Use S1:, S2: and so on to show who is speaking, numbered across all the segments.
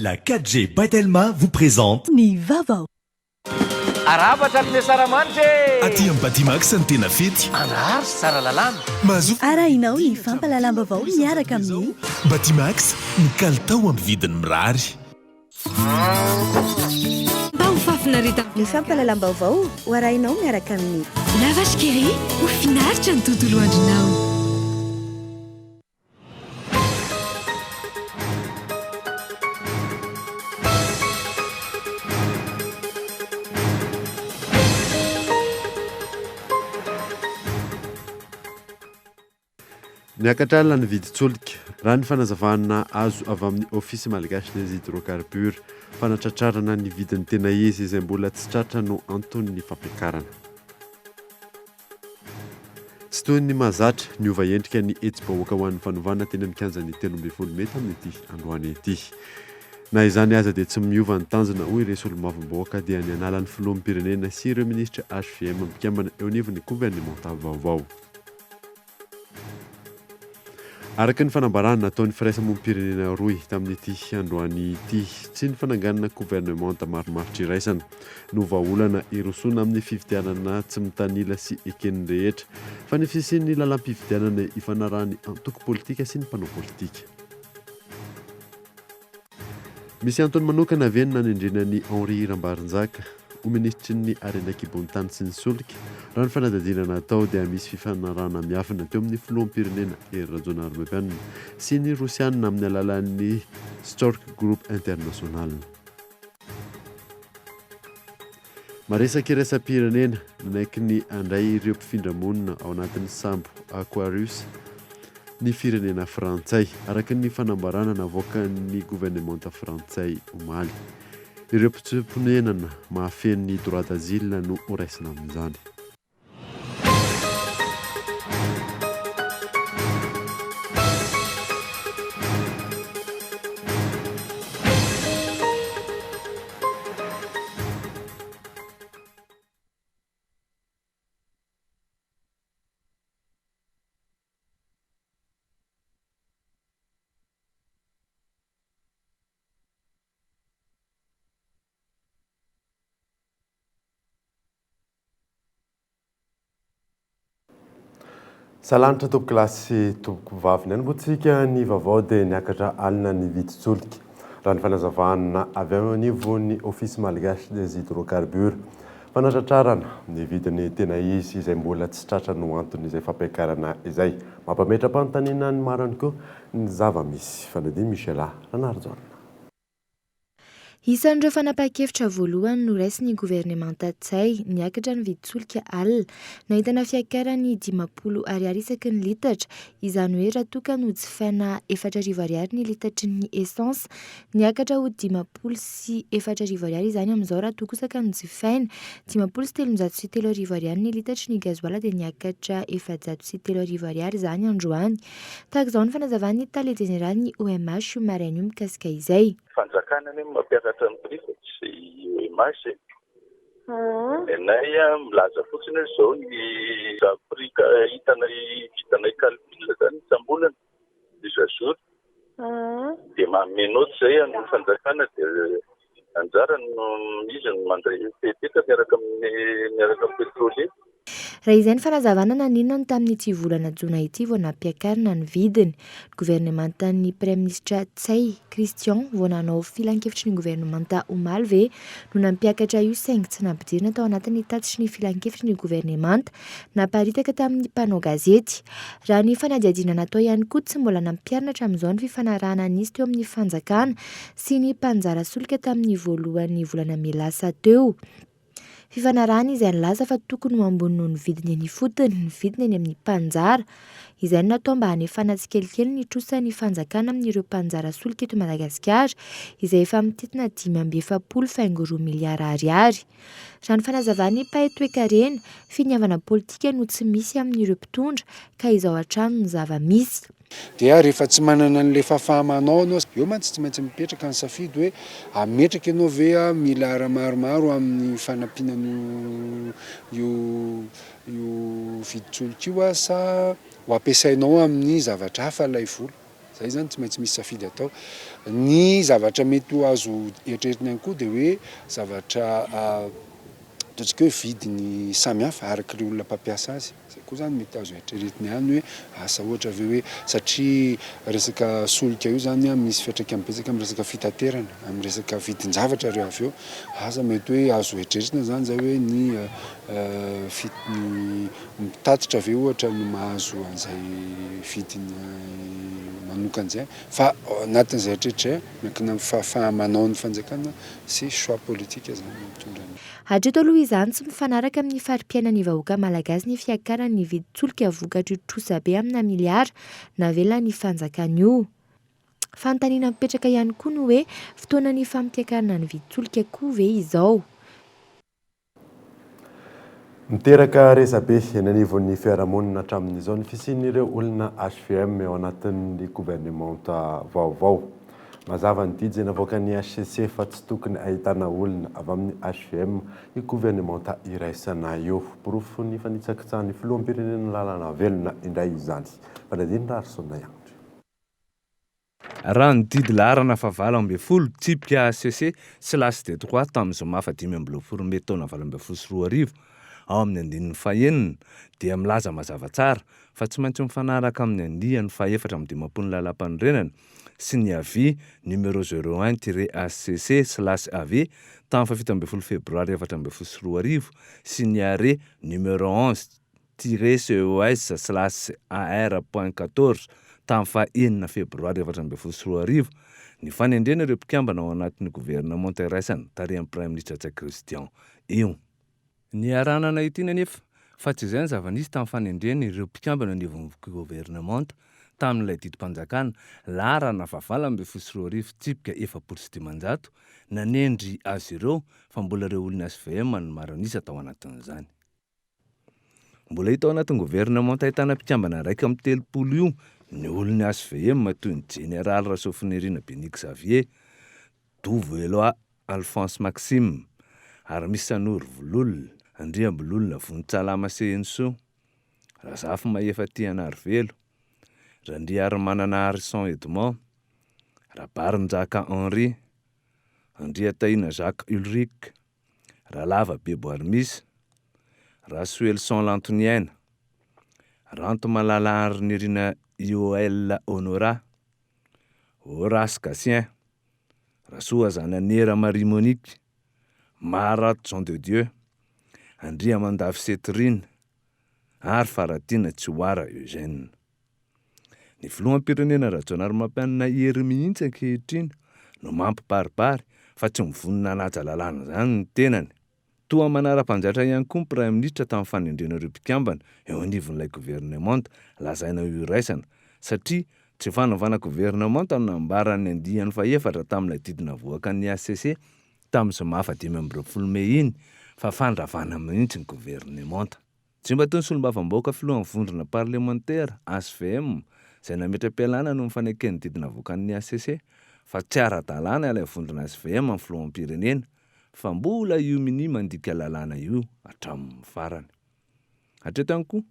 S1: La 4G by Telma vous présente.
S2: Ny vaovao.
S3: Arahaba hatramin'ny Asaramanitra e!
S1: Aty amin'ny Batimax ny tena fety.
S3: Andraharo sy Tsaralalàna.
S1: Mahazoa
S2: Arahinao ny fampahalalam-baovao miaraka amin'ny.
S1: Batimax, ny kalitao amin'ny vidiny mirary.
S4: Mba ho fahafinaretan'ny.
S2: Ny fampahalalam-baovao ho arahinao miaraka amin'ny.
S4: La Vache qui rit, ho finaritra ny tontolo andronao.
S5: Niakatra alina ny vidin-tsolika, raha ny fanazavana azo avy amin'ny Office Malgache des Hydrocarbures. Fanatratrarana ny vidiny tena izy izay mbola tsy tratra no anton'ny fampiakarana. Tsy toy ny mahazatra, niova endrika ny hetsi-bahoaka ho an'ny fanovana teny amin'ny kianjan'ny 13 mey tamin'ity androany ity. Na izany aza dia tsy miova ny tanjona, hoy ireo solombavambahoaka dia ny hanala ny filoham-pirenena sy ireo minisitra hvm mpikambana eo anivon'ny governemanta vaovao. Araka ny fanambarana nataon'ny firaisamonim-pirenena rohy tamin'ity androany ity, tsy ny fananganana governemanta marimaritra iraisana no vahaolana hirosoana amin'ny fifidianana tsy mitanila sy eken'ny rehetra, fa ny fisian'ny lalam-pifidianana ifanarahan'ny antoko politika sy ny mpanao politika. Misy antony manokana ve ny nanendrena an'i Henri Rambarinjaka ho minisitry ny harena an-kibon'ny tany sy ny solika? Raha ny fanadihadiana natao dia misy fifanarahana miafina teo amin'ny filoham-pirenena Hery Rajaonarimampianina sy ny Rosianina amin'ny alalan'ny Stork Group International. Maresaka iraisam-pirenena, nanaiky ny handray ireo mpifindra monina ao anatin'ny sambo Aquarius ny firenena frantsay, araka ny fanambarana navoakan'ny governemanta frantsay omaly. Ireo mpitsoa-ponenana mahafeno ny droit d'asile no horaisina amin'izany. Salanitra tompokolahy sy tompokovavy. Ny hanombohantsika ny vaovao dia niakatra alina ny vidin-tsolika, raha ny fanazavana avy ao anivon'ny Office Malgache des Hydrocarbures. Fanatratrarana ny vidiny tena izy izay mbola tsy tratra no anton'izay fampiakarana izay. Mampametra-panontaniana ny maro ihany koa ny zava-misy. Fanadino Michela Ranarijaona.
S6: Isan'ireo fanapahan-kevitra voalohany noraisin'ny governemanta Ntsay, niakatra ny vidin-tsolika alina. Nahitana fiakarany 50 ariary isaky ny litatra, izany hoe raha toa ka nojifaina 4000 ariary ny litatry ny essence, niakatra ho 4050 ariary izany amin'izao raha toa kosa ka nojifaina 350 ariary ny litatry ny gazoala dia niakatra 403 ariary izany androany. Tahaka izao ny fanazavan'ny tale jeneralin'ny OMH io maraina io mikasika izay.
S7: Fanjakana anie no mampiakatra ny prix fa tsy OMH e. Ny anay milaza fotsiny hoe izao ny prix hitanay vitanay calcul izany isam-bolana mise à jour. Dia manome note izay an'ny fanjakana dia anjarany no izy no mandray fepetra miaraka amin'ny miaraka amin'ny pétrolier.
S6: Raha izay ny fanazavana naninona no tamin'ity volana jona ity vao nampiakarina ny vidiny. Ny governemantan'ny praiminisitra Ntsay Christian vao nanao filankevitry ny governemanta omaly ve no nampiakatra io saingy tsy nampidirina tao anatin'ny tatitry ny filankevitry ny governemanta naparitaka tamin'ny mpanao gazety. Raha ny fanadihadiana natao ihany koa tsy mbola nampiharina hatramin'izao ny fifanarahana nisy teo amin'ny fanjakana sy ny mpanjara solika tamin'ny voalohan'ny volana mey lasa teo. Fifanarahana izay nilaza fa tokony ho ambony noho ny vidiny eny ifotony ny vidiny eny amin'ny mpanjara. Izay no natao mba hanefana tsikelikely ny trosan'ny fanjakana amin'ireo mpanjara solika eto Madagasikara izay efa mitentina 45 faingo roa miliara ariary. Raha ny fanazavan'ny mpahay toekarena, finiavana politika no tsy misy amin'ireo mpitondra ka izao hatrany ny zava-misy.
S8: Dia rehefa tsy manana an'ilay fahafaha-manao ianao, eo mantsy tsy maintsy mipetraka ny safidy hoe hametraka ianao ve miliara maromaro amin'ny fanampiana an'io io io vidin-tsolika io sa ho ampiasainao amin'ny zavatra hafa ilay vola. Zay zany tsy maintsy misy safidy atao. Ny zavatra mety ho azo eritreretina ihany koa dia hoe zavatra ataontsika hoe vidiny samihafa araka ireo olona mpampiasa azy. Zay koa zany mety azo eritreretina ihany hoe asa ohatra ve hoe satria resaka solika io zany misy fiantraikany betsaka amin'ny resaka fitaterana, amin'ny resaka vidin-javatra ireo avy eo. Asa mety hoe azo eritreretina zany zay hoe ny ny mpitatitra ve ohatra no mahazo an'izay vidiny manokana izay. Fa ao anatin'izay eritreritra izay, miankina amin'ny fahafaha-manaon'ny fanjakana sy choix politique izany no mitondra ny.
S6: Hatreto aloha izany tsy mifanaraka amin'ny fari-piainan'ny vahoaka malagasy ny fiakaran'ny vidin-tsolika vokatr'io trosa be amina miliara navelan'ny fanjakana io. Fanontaniana mipetraka ihany koa ny hoe fotoanan'ny fampiakarana ny vidin-tsolika koa ve izao?
S5: Miteraka resabe eny anivon'ny fiarahamonina hatramin'izao ny fisian'ireo olona hvm ao anatin'ny governemanta vaovao. Mazava ny didy izay navoakan'ny hcc fa tsy tokony ahitana olona avy amin'ny hvm io governemanta iraisana io. Porofon'ny fanitsakitsahan'ny filoham-pirenena lalàna velona indray izany. Fanadino Raharison Andry.
S9: Raha ny didy laharana fahavalo ambin'ny folo, tsipika hcc slash de droit tamin'ny zoma faha 25 mey taona 2018, ao amin'ny andininy fahenina, dia milaza mazava tsara fa tsy maintsy mifanaraka amin'ny andiany faha 54 ny Lalàmpanorenana sy ny avis numéro zéro un tiret hcc slash av tamin'ny faha 17 febroary 2014 sy ny arrêt numéro 11 tiret CES slash AR point 14 tamin'ny faha enina febroary 2014 ny fanendrena ireo mpikambana ao anatin'ny governemanta iraisana tarihan'ny Praiminisitra Ntsay Christian io. Niarahana nahitiny anefa fa tsy izay ny zava-nisy tamin'ny fanendrena ireo mpikambana eo anivon'ny governemanta tamin'ilay didim-panjakana laharana faha 2018 tsipika 540 nanendry azy ireo fa mbola ireo olon'ny hvm no maro an'isa tao anatin'izany. Mbola hita ao anatin'ny governemanta ahitana mpikambana 31 io ny olon'ny hvm toy ny Jeneraly Rasoafinirina Béni Xavier, Dovo Eloi Alphonse Maxime, Aramisanoro Vololona, Andriambololona Vonintsalama Sehenosoa, Razafimahefa Tianarivelo, Randriarimanana Harison Edmond, Rabarinjaka Henri, Andriatahina Jacques Ulrich, Ralava Beboarimisa, Rasoelison Lantoniaina, Rantomalala Harinirina Ioel Honorat, Horace Gatien, Rasoazananera Marie Monique, Maharat Jean de Dieu, Andriamandavy Setrine ary Faratiana Tsihoara Eugène. Ny filoham-pirenena Rajaonarimampianina Hery mihitsy ankehitriny no mampibaribary fa tsy mivonona hanaja lalàna izany ny tenany. Toa manara-panjaitra ihany koa ny praiminisitra tamin'ny fanendrena ireo mpikambana eo anivon'ilay governemanta lazaina ho iraisana satria tsy fanovana governemanta no nambaran'ny andiany fahefatra tamin'ilay didy navoakan'ny hcc tamin'ny zoma faha 25 mey iny fa fandravana mihitsy ny governemanta. Tsy mba toy ny solombavambahoaka filohan'ny vondrona parlemantera, hvm, izay nametra-pialana noho ny faneken'ny didy navoakan'ny hcc fa tsy ara-dalàna ilay vondrona hvm amin'ny filoham-pirenena fa mbola io minia mandika lalàna io hatramin'ny farany. Hatreto ihany koa,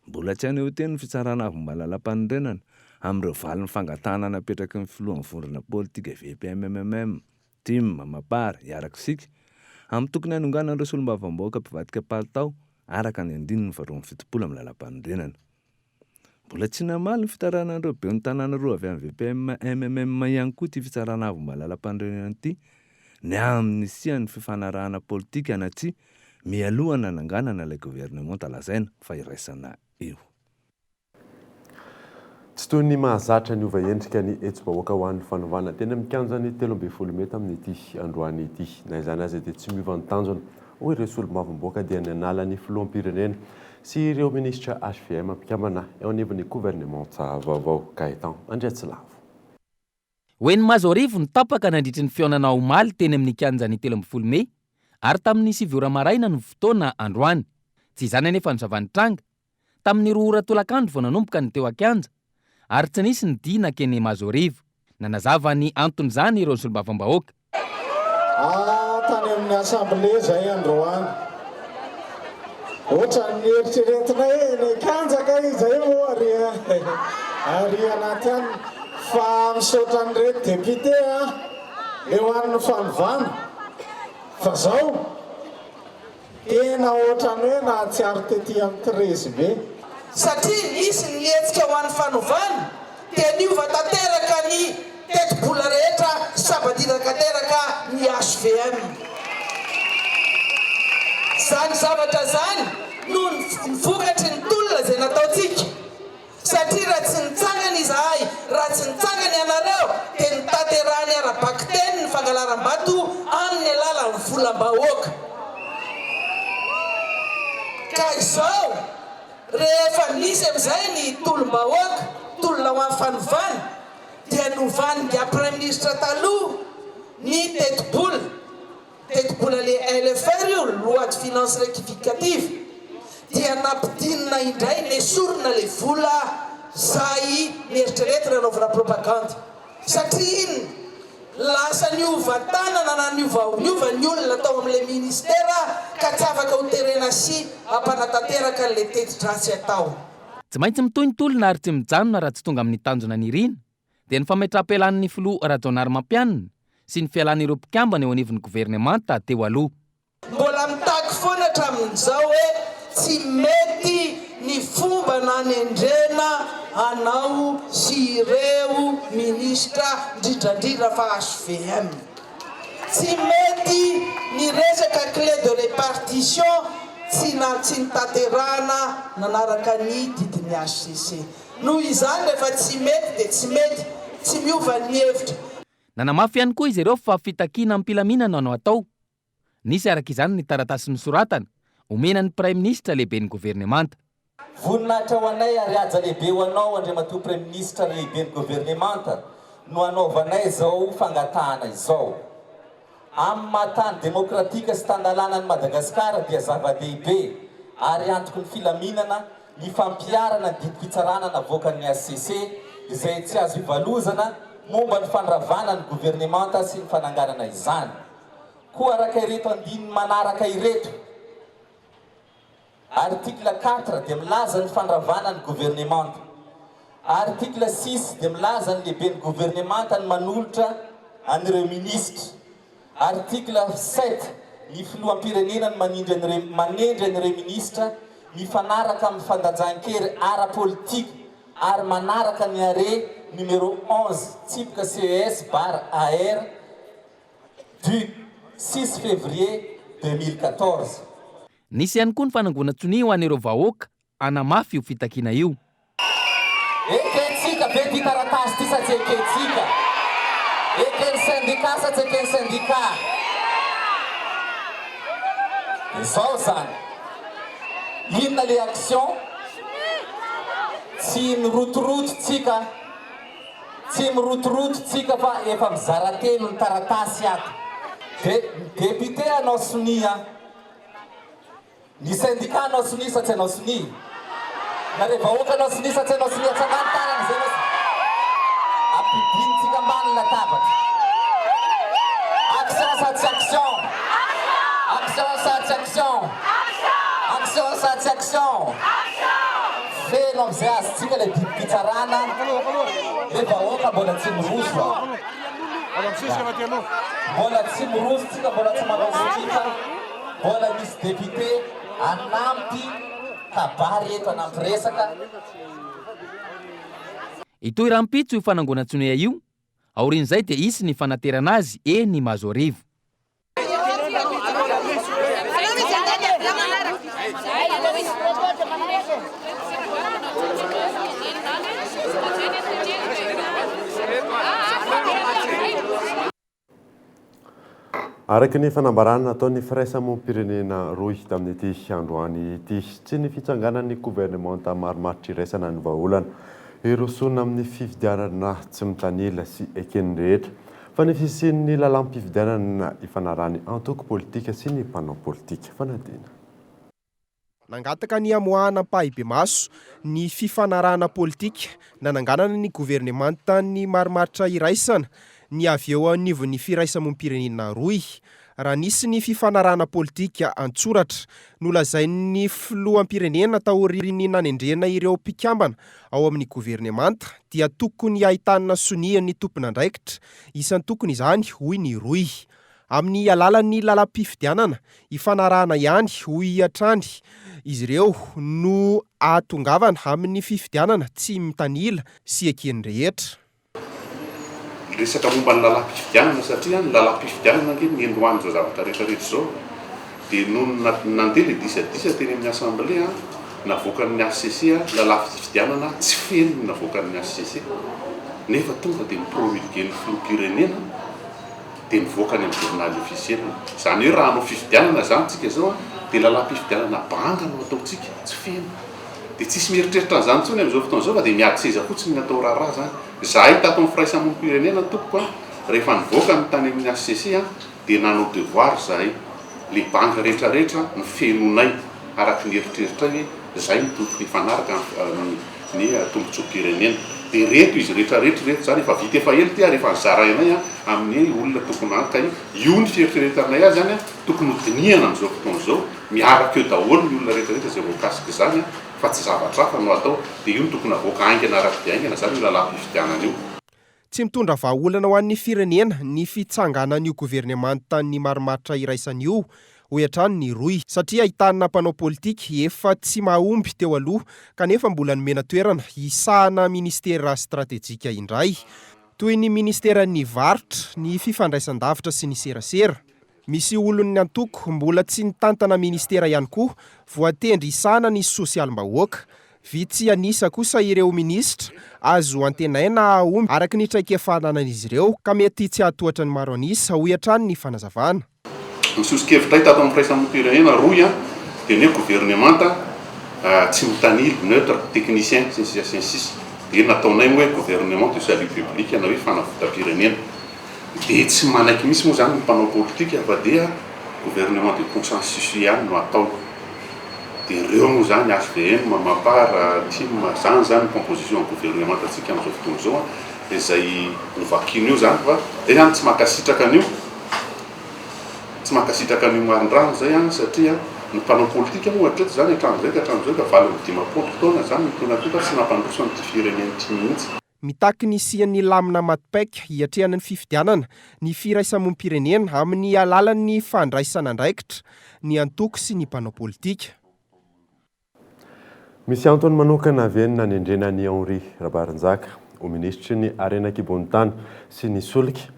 S9: mbola tsy haneho teny ny fitsarana avo momba ny lalàmpanorenana amin'ireo valin'ny fangatahana napetraky ny filohan'ny vondrona politika VPMMM, Tim, Mapar, hiaraka isika, amin'ny tokony hanonganana ireo solombavambahoaka mpivadika palitao araka ny andininy faha 72 amin'ny lalàmpanorenana. Mbola tsy namaly ny fitarainan'ireo ben'ny tanàna roa avy amin'ny VPM MMM ihany koa ity fitsarana avo momba ny lalàmpanorenana ity ny amin'ny nisian'ny fifanarahana politika na tsia mialoha ny nananganana ilay governemanta lazaina fa iraisana io.
S5: Tsy toy ny mahazatra niova endrika ny hetsi-bahoaka ho an'ny fanovana teny amin'ny kianjan'ny 13 mey tamin'ity androany ity. Na izany aza dia tsy miova ny tanjona, hoy ireo solombavambahoaka dia ny hanala ny filoham-pirenena sy ireo minisitra hvm mpikambana eo anivon'ny governemanta vaovao, Gaëtan Andriatsilavo.
S3: Ho eny Mahazoarivo no tapaka nandritry ny fihaonana omaly teny amin'ny kianjan'ny 13 mey ary tamin'ny sivy ora maraina no fotoana androany. Tsy izany anefa no zava-nitranga Tamin'ny roa ora tolakandro vao nanomboka ny teo an-kianja ary tsy nisy ny dihy nankeny Mahazoarivo. Nanazava ny anton'izany ireo solombavambahoaka.
S10: Ah, tany amin'ny assemblée zay androany. Ohatran'ny nieritreretinay hoe eny an-kianja kay izay moa ary ary anaty any. Fa misaotra an'ireto député a, eo an'ny fanovana fa zao tena ohatran'ny hoe nahatsiaro tety amin'ny 13 mai.
S11: Satria nisy ny hetsika ho an'ny fanovana dia niova tanteraka ny tetibola rehetra sabadidaka teraka ny hvm. Izany zavatra izany no vokatry ny tolona izay nataontsika. Satria raha tsy nitsangana izahay, raha tsy nitsangana ianareo, dia notanterahiny ara-bakiteny ny fangalaram-bato amin'ny alalan'ny volam-bahoaka. Ka izao, rehefa nisy amin'izay ny tolom-bahoaka, tolona ho an'ny fanovana, dia novan'ingahy Praiminisitra taloha ny tetibola. Tetibola le LFR io, loi de finance rectificative, dia nampidinina indray, nesorina le vola zay nieritreretina hanaovana propagande. Satria inona? Lasa niova tanana na niova niova ny olona tao amin'ilay ministera ka tsy afaka ho terena sy hampanatanteraka an'ilay teti-dratsy atao.
S3: Tsy maintsy mitohy ny tolona ary tsy mijanona raha tsy tonga amin'ny tanjona nirina. dia ny fametraham-pialan'ny filoha Rajaonarimampianina sy ny fialan'ireo mpikambana eo anivon'ny governemanta teo aloha.
S11: Mbola mitaky foana hatramin'izao hoe tsy mety ny fomba nanendrena anao sy ireo minisitra indrindrandrindra fa HVM. Tsy mety ny resaka clé de répartition tsy na tsy notanterahana nanaraka ny didin'ny hcc. Noho izany rehefa tsy mety dia tsy mety, tsy miova ny hevitra.
S3: Nanamafy ihany koa izy ireo fa fitakiana am-pilaminana no atao. Nisy araka izany ny taratasy nosoratana, omena ny Praiminisitra lehiben'ny governemanta.
S12: Voninahitra ho anay ary haja lehibe ho anao Andriamatoa Praiminisitra lehiben'ny governemanta no anaovanay izao fangatahana izao. Amin'ny maha tany demokratika sy tan-dalàna an'i Madagasikara dia zava-dehibe ary antoky ny filaminana ny fampiharana ny didim-pitsarana navoakan'ny hcc izay tsy azo ivalozana momba ny fandravana ny governemanta sy ny fananganana izany. Koa araka ireto andininy manaraka ireto, Article quatre dia milaza ny fandravana ny governemanta. Article six dia milaza ny lehiben'ny governemanta ny manolotra an'ireo minisitra. Article sept, Ny filoham-pirenena no manindry an'ireo manendry an'ireo minisitra mifanaraka amin'ny fandanjan-kery ara-politika ary manaraka ny arrêt numéro 11 tsipika CES barre AR du six février 2014.
S3: Nisy ihany koa ny fanangonan-tsonia ho an'ireo vahoaka hanamafy io fitakiana io.
S12: Ekentsika ve ity taratasy ity sa tsy ekentsika? Eken'ny sendika sa tsy eken'ny sendika? Dia izao izany, inona ilay action? Tsy mirotoroto tsika, tsy mirotoroto tsika fa efa mizara telo ny taratasy ato. Dia ny député hanao sonia. Ny syndicat hanao sonia sa tsy hanao sonia? Nareo vahoaka hanao sonia sa tsy hanao sonia? Atsangano tanana izay hanao sonia. Ampidinitsika ambany latabatra. Action sa tsy action? Action sa tsy action? Action sa tsy action? Feno amin'izay azontsika ilay didim-pitsarana le vahoaka mbola tsy miroso a. Mbola tsy miroso tsika mbola tsy manao sonia fa Mbola misy député hanampy kabary eto hanampy resaka.
S3: Hitohy rahampitso io fanangonan-tsonia io, aorian'izay dia hisy ny fanaterana azy eny Mahazoarivo.
S5: Araka ny fanambarana nataon'ny firaisamonim-pirenena rohy tamin'ity androany ity, tsy ny fitsanganan'ny governemanta marimaritra iraisana no vahaolana hirosoana amin'ny fifidianana tsy mitanila sy eken'ny rehetra, fa ny fisian'ny lalàm-pifidianana ifanarahan'ny antoko politika sy ny mpanao politika. Fanadina.
S13: Nangataka ny hamoahana ampahibemaso ny fifanarahana politika nananganana ny governemantan'ny marimaritra iraisana ny avy eo anivon'ny firaisamonim-pirenena rohy. raha nisy ny fifanarahana politika an-tsoratra. Nolazain'ny filoham-pirenena taorian'ny nanendrena ireo mpikambana ao amin'ny governemanta dia tokony ahitana sonia ny tompon'andraikitra isan-tokony izany, hoy ny rohy. Amin'ny alalan'ny lalam-pifidianana ifanarahana ihany, hoy hatrany izy ireo, no ahatongavana amin'ny fifidianana tsy mitanila sy eken'ny rehetra.
S14: Resaka momba ny lalam-pifidianana satria ny lalam-pifidianana ange no niandohan'izao zavatra rehetra rehetra izao dia nony nandeha ilay disadisa teny amin'ny assemblée navoakan'ny HCC lalam-pifidianana tsy feno ny navoakan'ny HCC nefa tonga dia ni-promulguer-n'ny filoham-pirenena dia mivoaka any amin'ny journal officiel. Izany hoe raha hanao fifidianana izany tsika izao dia lalam-pifidianana banga no ataontsika, tsy feno. Dia tsisy mieritreritra an'izany intsony amin'izao fotoana izao fa dia miady seza fotsiny ny atao raharaha izany. Izahay tato amin'ny firaisamonim-pirenena tompoko a, rehefa nivoaka ny tany amin'ny HCC a, dia nanao devoir izahay. Le banga rehetra rehetra nofenoinay araka ny eritreritray hoe izay no tokony hifanaraka amin'ny ny tombotsoam-pirenena. Dia ireto izy rehetra rehetra ireto izany efa vita efa ela ity ary efa nozarainay amin'ny olona tokony haka io ny fieritreretanay azy izany tokony hodinihana amin'izao fotoana izao. Miaraka eo daholo ny olona rehetra rehetra izay voakasik'izany fa tsy zavatra hafa no atao. Dia io no tokony havoaka haingana araka dia haingana izany io lalàm-pifidianana io.
S13: Tsy mitondra vahaolana ho an'ny firenena ny fitsanganan'io governemantan'ny marimaritra iraisana io, hoy hatrany ny rohy, satria ahitana mpanao politika efa tsy mahomby teo aloha kanefa mbola nomena toerana hisahana minisitera stratejika indray, toy ny minisiteran'ny varotra, ny fifandraisan-davitra sy ny serasera. Misy olon'ny antoko mbola tsy nitantana ministera ihany koa voatendry hisahana ny sosialim-bahoaka. Vitsy an'isa kosa ireo minisitra azo antenaina hahomby araka ny traikefa ananan'izy ireo ka mety tsy hahatohatra ny maro an'isa, hoy hatrany ny fanazavana.
S14: Ny soso-kevitray tato amin'ny firaisamonim-pirenena rohy dia ny hoe governemanta tsy mitanila, neutre, technicien, sy ny sisa sy ny sisa. Dia nataonay moa hoe gouvernement de salut public na hoe fanavotam-pirenena. Dia tsy manaiky mihitsy moa izany ny mpanao politika fa dia gouvernement de consensus ihany no atao. Dia ireo moa izany hvm, Mapar, tim, izany izany ny composition gouvernementantsika amin'izao fotoana izao izay novakiana eo izany fa izay izany tsy mankasitraka an'io, tsy mankasitraka an'io marindrano izay an satria ny mpanao politika moa hatreto izany hatramin'izay ka hatramin'izao efa 58 taona izany nitondra an'ity fa tsy nampandroso an'ity firenena ity mihitsy.
S13: Mitaky ny hisian'ny lamina maty paika hiatrehana ny fifidianana ny firaisamonim-pirenena amin'ny alalan'ny fandraisana andraikitra ny antoko sy ny mpanao politika.
S5: Misy antony manokana ve ny nanendrena an'i Henri Rabarinjaka ho minisitry ny harena an-kibon'ny tany sy ny solika?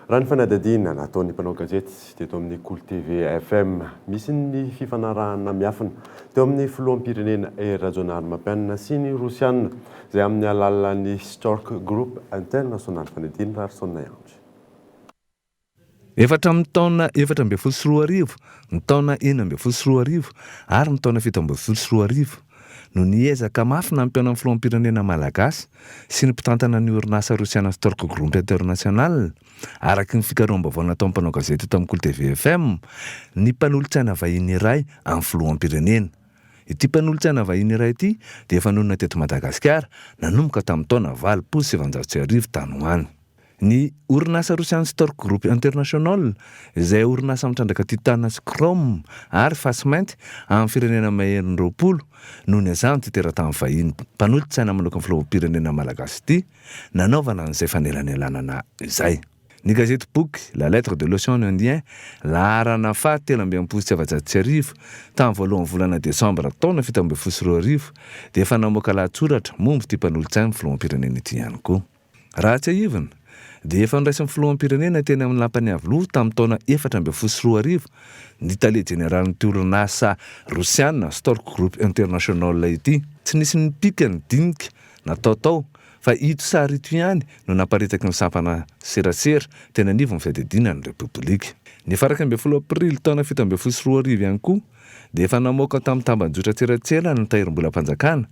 S5: Raha ny fanadihadiana nataon'ny mpanao gazety teto amin'ny Kolo TV FM, misy ny fifanarahana miafina teo amin'ny filoham-pirenena Hery Rajaonarimampianina sy ny Rosiana izay amin'ny alalan'ny Stork Group International. Fanadihadiana Raharison Andry.
S9: Efa hatramin'ny taona 2014, ny taona 2016 ary ny taona 2017 no niezaka mafy nampihaona ny filoham-pirenena malagasy sy ny mpitantana ny orinasa rosiana Stork Group International, araka ny fikaroham-baovao nataon'ny mpanao gazety eto amin'ny Kolo TV FM, ny mpanolotsaina vahiny iray amin'ny filoham-pirenena. Ity mpanolotsaina vahiny iray ity dia efa nonina teto Madagasikara nanomboka tamin'ny taona 1980 tany ho any. Ny orinasa rosiana Stork Group International, izay orinasa mitrandraka titana sy chrome ary fasimainty amin'ny firenena maherin'ny 20 no niazahan'ity teratany vahiny mpanolotsaina manokan'ny filoham-pirenena malagasy ity nanaovana an'izay fanelanelanana izay. Ny gazety boky La Lettre de l'Ocean Indien, laharana faha 1463, tamin'ny voalohan'ny volana desambra taona 2017 dia efa namoaka lahatsoratra momba ity mpanolotsain'ny filoham-pirenena ity ihany koa. Raha tsiahivina, dia efa noraisin'ny Filoham-pirenena teny amin'ny Lapan'i Iavoloha tamin'ny taona 2014 ny tale jeneralin'ity orinasa rosiana Stork Group International ity. Tsy nisy nipika ny dinika natao tao fa ito sary ito ihany no naparitaky ny sampana serasera teny anivon'ny fiadidiana ny Repoblika. Ny faha 11 aprily taona 2017 ihany koa dia efa namoaka tamin'ny tambanjotran-tserasera ny Tahirimbolam-panjakana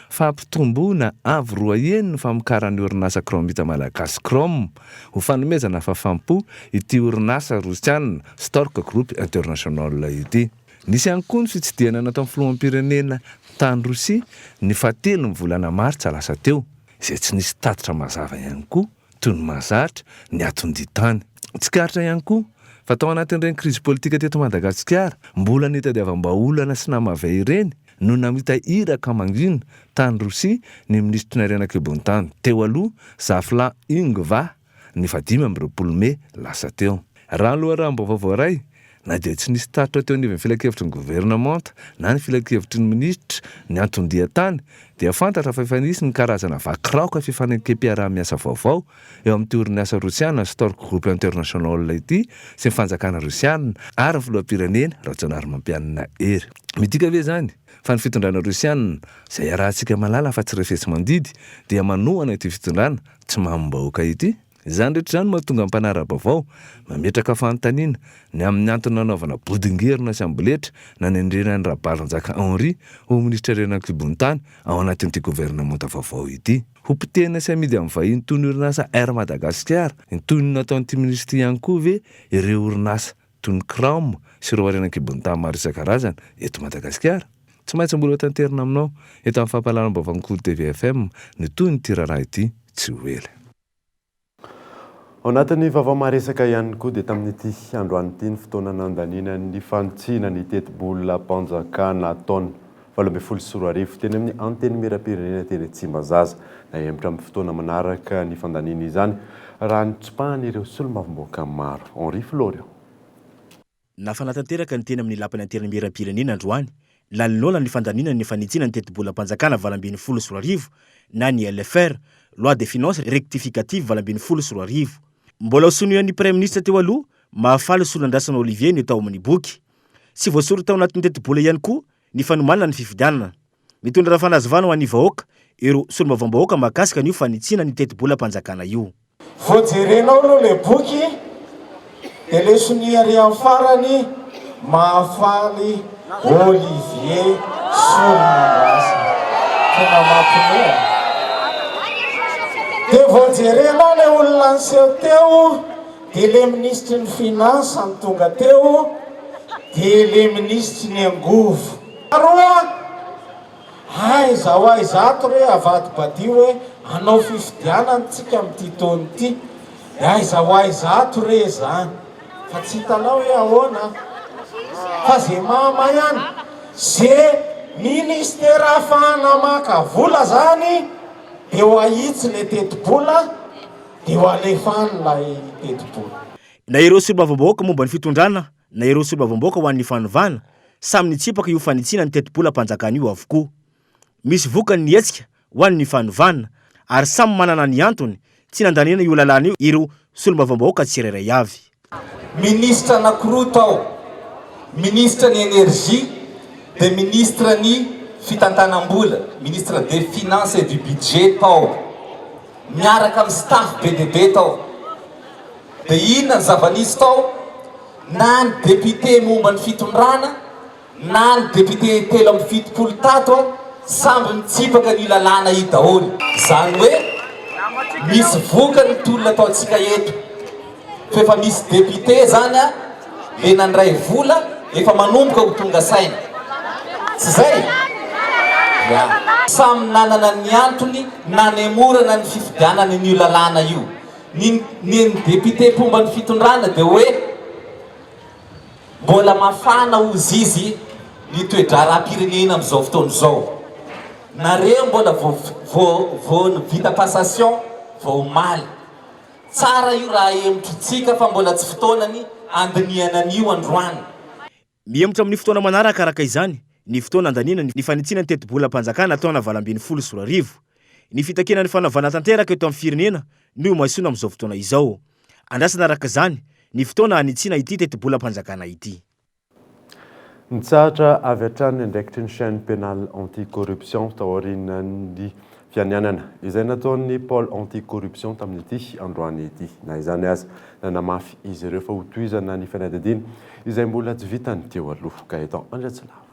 S9: fa hampitomboina avo roa heny ny famokaran'ny orinasa Kraomita Malagasy Chrome ho fanomezana fahafaham-po ity orinasa Rosiana Stork Group International ity. Nisy ihany koa ny fitsidihana nataon'ny filoham-pirenena tany Rosia ny fahatelon'ny volana martsa lasa teo, izay tsy nisy tatitra mazava ihany koa toy ny mahazatra ny aton-ditany. Tsikaritra ihany koa. Fa tao anatin'ireny krizy politika teto Madagasikara mbola nitadiavam-bahaolana sy namavay ireny no namita iraka mangina tany Rosia ny minisitry ny harena an-kibon'ny tany teo aloha Zafilahy Ingva ny faha 25 mey lasa teo. Raha ny loharanom-baovao voaray, na dia tsy nisy tatitra teo anivon'ny filankevitry ny governemanta na ny filankevitry ny minisitra ny anton-dia tany dia fantatra fa efa nisy ny karazana vakiraoka fifanekem-piaraha-miasa vaovao eo amin'ity orinasa rosiana Stork Group International ity sy ny fanjakana rosiana ary ny filoham-pirenena Rajaonarimampianina Hery. Midika ve izany fa ny fitondrana rosiana, izay iarahantsika mahalala fa tsy refesi-mandidy, dia manohana ity fitondrana tsy mamim-bahoaka ity? Izany rehetra izany no mahatonga ny mpanara-baovao mametraka fanontaniana ny amin'ny antony nanaovana bodingerina sy amboletra nanendrena an'i Rabarinjaka Henri ho minisitra harena an-kibon'ny tany ao anatin'ity governemanta vaovao ity. Ho potehina sy amidy amin'ny vahiny toy ny orinasa Air Madagasikara, toy ny nataon'ity minisitra ity ihany koa ve ireo orinasa toy ny Kraoma sy ireo harena an-kibon'ny tany maro isan-karazany eto Madagasikara? Tsy maintsy mbola ho tanterina aminao eto amin'ny fampahalalam-baovaon'ny Kolo TV FM ny tohin'ity raharaha ity tsy ho ela.
S5: Ao anatin'ny vaovao maresaka ihany koa dia tamin'ity androany ity ny fotoana nandaniana ny fanitsiana ny tetibolam-panjakana taona 2018 teny amin'ny Antenimierampirenena teny Tsimbazaza. Nahemotra amin'ny fotoana manaraka ny fandaniana izany raha notsipahan'ireo solombavambahoaka maro. Henri Florian.
S15: Nafana tanteraka ny teny amin'ny Lapan'ny Antenimierampirenena androany, nanoloana ny fandaniana ny fanitsiana ny tetibolam-panjakana 2018 na ny LFR, Loi des finances rectificative 2018. Mbola ho sonian'ny Praiminisitra teo aloha, Mahafaly Solonandrasana Olivier ny tao amin'ny boky. Tsy voasoritra tao anatin'ny tetibola ihany koa ny fanomanana ny fifidianana. Mitondra fanazavana ho an'ny vahoaka ireo solombavambahoaka mahakasika an'io fanitsiana ny tetibolam-panjakana io.
S10: Vao jerenao aloha le boky de le sonia ary amin'ny farany Mahafaly Olivier Solonandrasana. Tena mampime a! De vao jerenao le olona niseho teo de le minisitry ny finance no tonga teo de le minisitry ny angovo. Faharoa, Aiza ho aiza ato re avadibadio hoe hanao fifidianana tsika amin'ity taona ity de aiza ho aiza ato re zany fa tsy hitanao hoe ahoana fa ze mama ihany ze ministera ahafahana maka vola zany de ho ahitsy le tetibola de ho alefa any lay tetibola.
S15: Na ireo solombavambahoaka momba ny fitondrana na ireo solombavambahoaka ho an'ny fanovana, samy nitsipaka io fanitsiana ny tetibolam-panjakana io avokoa. Misy vokany ny hetsika ho an'ny fanovana, ary samy manana ny antony tsy nandaniana io lalàna io ireo solombavambahoaka tsirairay avy.
S12: Minisitra anakiroa tao, minisitra ny energie dia ministre ny fitantanam-bola, ministre des finances et du budget tao, miaraka amin'ny staff be dia be tao. Dia inona ny zava-nisy tao? Na ny député momba ny fitondrana na ny député 73 tato samby mitsipaka an'io lalàna io daholo. Izany hoe misy vokany ny tolona ataontsika eto. Fa efa misy député izany le nandray vola efa manomboka ho tonga saina. Tsy izay? Ya. Samy nanana ny antony nanemorana ny fifidianana an'io lalàna io. Ny ny député mpomba ny fitondrana dia hoe mbola mafana hozy izy ny toe-draharaham-pirenena amin'izao fotoana izao. Nareo mbola vao vao vao vita passation vao omaly. Tsara io raha ahemotritsika fa mbola tsy fotoanany andinihana an'io androany.
S15: Mihemotra amin'ny fotoana manaraka araka izany ny fotoana andaniana ny fanitsiana ny tetibolam-panjakana taona 2018. Ny fitakiana ny fanovana tanteraka eto amin'ny firenena no imasoana amin'izao fotoana izao. Andrasana araka izany ny fotoana hanitsiana ity tetibolam-panjakana ity.
S5: Nitsahatra avy hatrany ny andraikitry ny Chaîne Pénale Anti-Corruption taorian'ny fianianana izay nataon'ny Pôle Anti-Corruption tamin'ity androany ity. Na izany aza, nanamafy izy ireo fa hotohizana ny fanadihadiana izay mbola tsy vitany teo aloha. Gaëtan Andriatsilavo.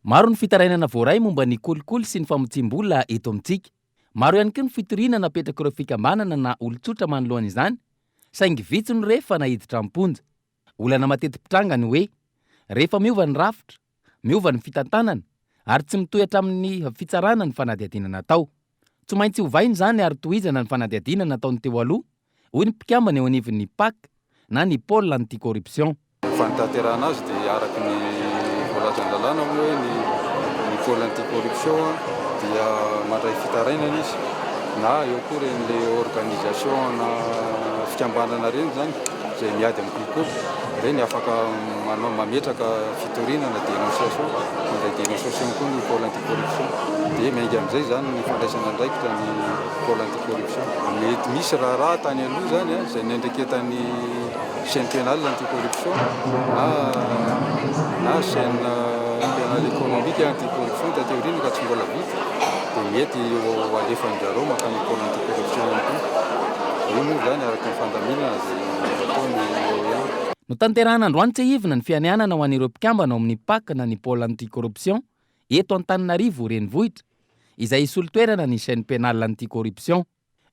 S3: Maro ny fitarainana voaray momba ny kolikoly sy ny famotsiam-bola eto amintsika. Maro ihany koa ny fitoriana napetrak'ireo fikambanana na olon-tsotra manoloana izany, saingy vitsy no re fa naiditra am-ponja. Olana mateti-pitranga ny hoe rehefa miova ny rafitra, miova ny fitantanana ary tsy mitohy hatramin'ny fitsarana ny fanadihadiana natao. Tsy maintsy ovaina izany ary tohizana ny fanadihadiana nataon'ny teo aloha, hoy ny mpikambana eo anivon'ny Pac, na ny Pôle anti-corruption.
S16: Ny fanatanterahana azy dia araka ny voalazan'ny lalàna moa hoe ny ny pôle anti-corruption dia mandray fitarainana izy na eo koa ireny le organisation na fikambanana ireny izany izay miady amin'ny kolikoly, ireny afaka manao mametraka fitoriana na dénonciation, mandray dénonciation koa ny pôle anti-corruption dia miainga amin'izay izany ny fandraisana andraikitra ny pôle anti-corruption. Mety misy raharaha tany aloha izany izay niandraiketan'ny Chaine pénale anti-corruption na na chaine pénale économique anti-corruption taty aoriana ka tsy mbola vita dia mety ho alefan-dry zareo mankany pôle anti-corruption ihany koa. Io moa izany araka ny fandaminana izay ataony eo ihany.
S3: Notanterahina androany tsiahivina ny fianianana ho an'ireo mpikambana ao amin'ny Pac na ny Pôle anti-corruption eto Antananarivo renivohitra, izay hisolo toerana ny Chaine pénale anti-corruption.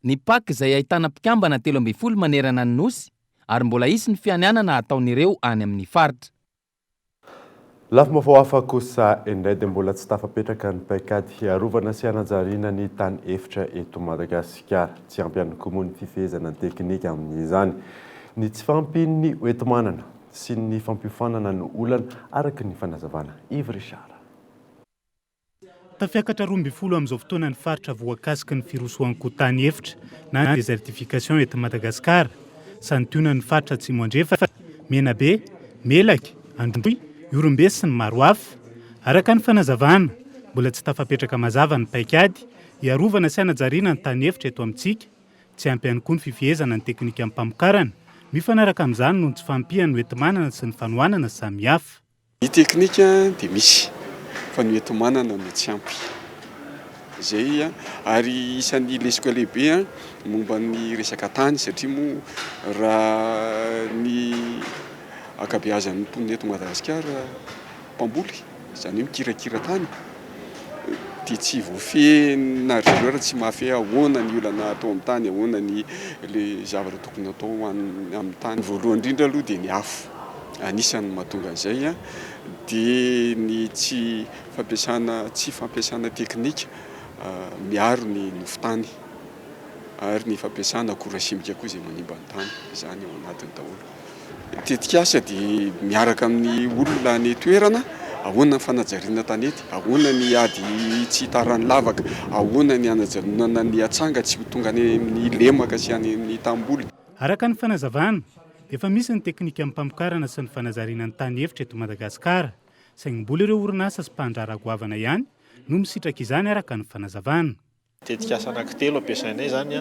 S3: Ny Pac izay ahitana mpikambana 13 manerana ny Nosy ary mbola hisy ny fianianana hataon'ireo any amin'ny faritra.
S5: Lafim-baovao hafa kosa indray dia mbola tsy tafapetraka ny paikady hiarovana sy hanajariana ny tany efitra eto Madagasikara. Tsy ampy ihany koa moa ny fifehezana ny teknika amin'izany. Ny tsy fahampian'ny hoenti-manana sy ny fampiofanana no olana, araka ny fanazavana Yves Richard.
S17: Tafiakatra 12 amin'izao fotoana ny faritra voakasiky ny firosoan-ko tany efitra na désertification eto Madagasikara. Santionany ny faritra Atsimo Andrefana, Menabe, Melaky, Androy, Ihorombe sy ny maro hafa. Araka ny fanazavana, mbola tsy tafapetraka mazava ny paikady hiarovana sy hanajariana ny tany efitra eto amintsika. Tsy ampy ihany koa ny fifehezana ny teknikam-pamokarana. Mifanaraka amin'izany noho ny tsy fahampian'ny hoenti-manana sy ny fanohanana samihafa.
S16: Ny teknika dia misy fa ny hoenti-manana no tsy ampy. Izay ary isan'ny lesoka lehibe momba ny resaka tany satria moa raha ny ankabeazan'ny mponina eto Madagasikara mpamboly, izany hoe mikirakira tany, dia tsy voafehy na ry zareo ary tsy mahafehy ahoana ny olana atao amin'ny tany, ahoana ny le zavatra tokony atao ho an'ny amin'ny tany. Voalohany indrindra aloha dia ny afo, anisan'ny mahatonga an'izay dia ny tsy fampiasana tsy fampiasana teknika miaro ny nofon-tany ary ny fampiasana akora simika koa izay manimba ny tany, izany ao anatiny daholo. Tetikasa dia miaraka amin'ny olona any an-toerana, ahoana ny fanajariana tanety, ahoana ny ady tsy hitaran'ny lavaka, ahoana ny hanajanonana ny atsanga tsy ho tonga any amin'ny lemaka sy any amin'ny tamboly.
S17: Araka ny fanazavana, efa misy ny teknikam-pamokarana sy ny fanajariana ny tany efitra eto Madagasikara, saingy mbola ireo orinasa sy mpandraharaha goavana ihany no misitraka izany araka ny fanazavana.
S18: Tetikasa anankitelo ampiasainay izany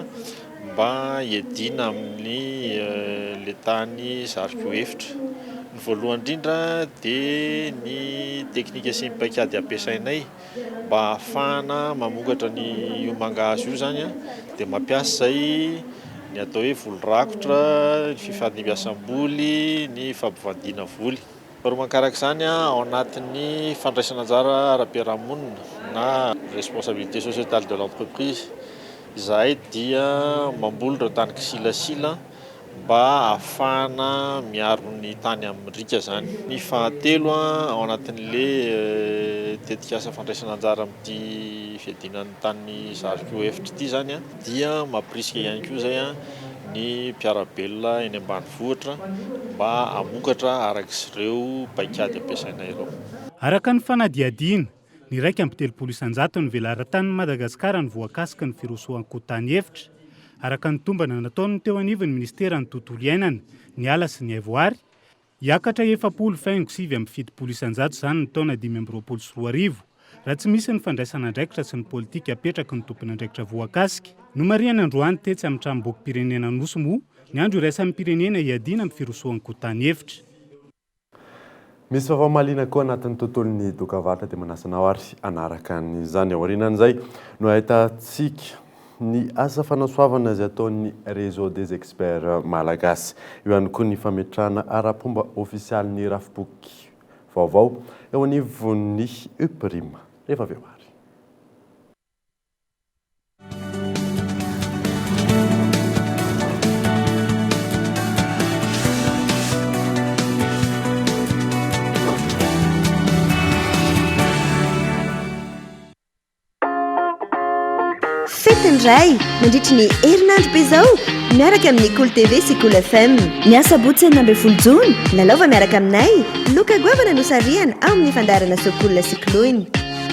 S18: mba hiadiana amin'ny le tany zariko efitra. Ny voalohany indrindra dia ny teknika sy ny paikady ampiasainay mba hahafahana mamokatra ny io mangahazo io izany dia mampiasa izay ny atao hoe voly rakotra, ny fifandimbiasam-boly, ny fampivadiana voly. Faharoa mankaraka izany, ao anatin'ny fandraisana anjara ara-piarahamonina na responsabilité sociétale de l'entreprise, izahay dia mamboly ireo tany kisilasila mba hahafahana miaro ny tany amin'ny riaka izany. Ny fahatelo, ao anatin'ilay tetikasa fandraisana anjara amin'ity fiadiana ny tany zariko efitra ity izany, dia mampirisika ihany koa izay ny mpiara-belona eny ambanivohitra mba hamokatra araka ireo paikady ampiasaina ireo.
S17: Araka ny fanadihadiana, ny 31 isan-jaton'ny velaran-tanin'i Madagasikara no voakasiky ny firosoan-ko tany efitra, araka ny tombana nataon'ny teo anivon'ny minisiteran'ny Tontolo iainana, ny ala sy ny haivoary, Hiakatra 40,79% izany ny taona 2025, raha tsy misy ny fandraisana andraikitra sy ny politika apetraky ny tompon'andraikitra voakasika. Nomarihana androany tetsy amin'ny tranombokim-pirenena Anosy moa ny andro iraisam-pirenena hiadiana amin'ny firosoan-ko tany efitra.
S5: Misy vaovao mahaliana koa anatin'ny tontolon'ny dokavarotra dia manasa anao ary hanaraka an'izany. Aorianan'izay no ahitantsika ny asa fanasoavana izay ataon'ny Réseau des Experts Malagasy. Eo ihany koa ny fametrahana ara-pomba ofisialy ny rafi-boky vaovao eo anivon'ny UPRIM. Rehefa avy eo ary.
S2: Fety ny Ray! Mandritry ny herinandro be izao miaraka amin'ny Kolo TV sy Kolo FM. Ny asabotsy 16 jona, lalaova miaraka aminay, loka goavana no sarihana ao amin'ny fandaharana Sokola sy Koloina.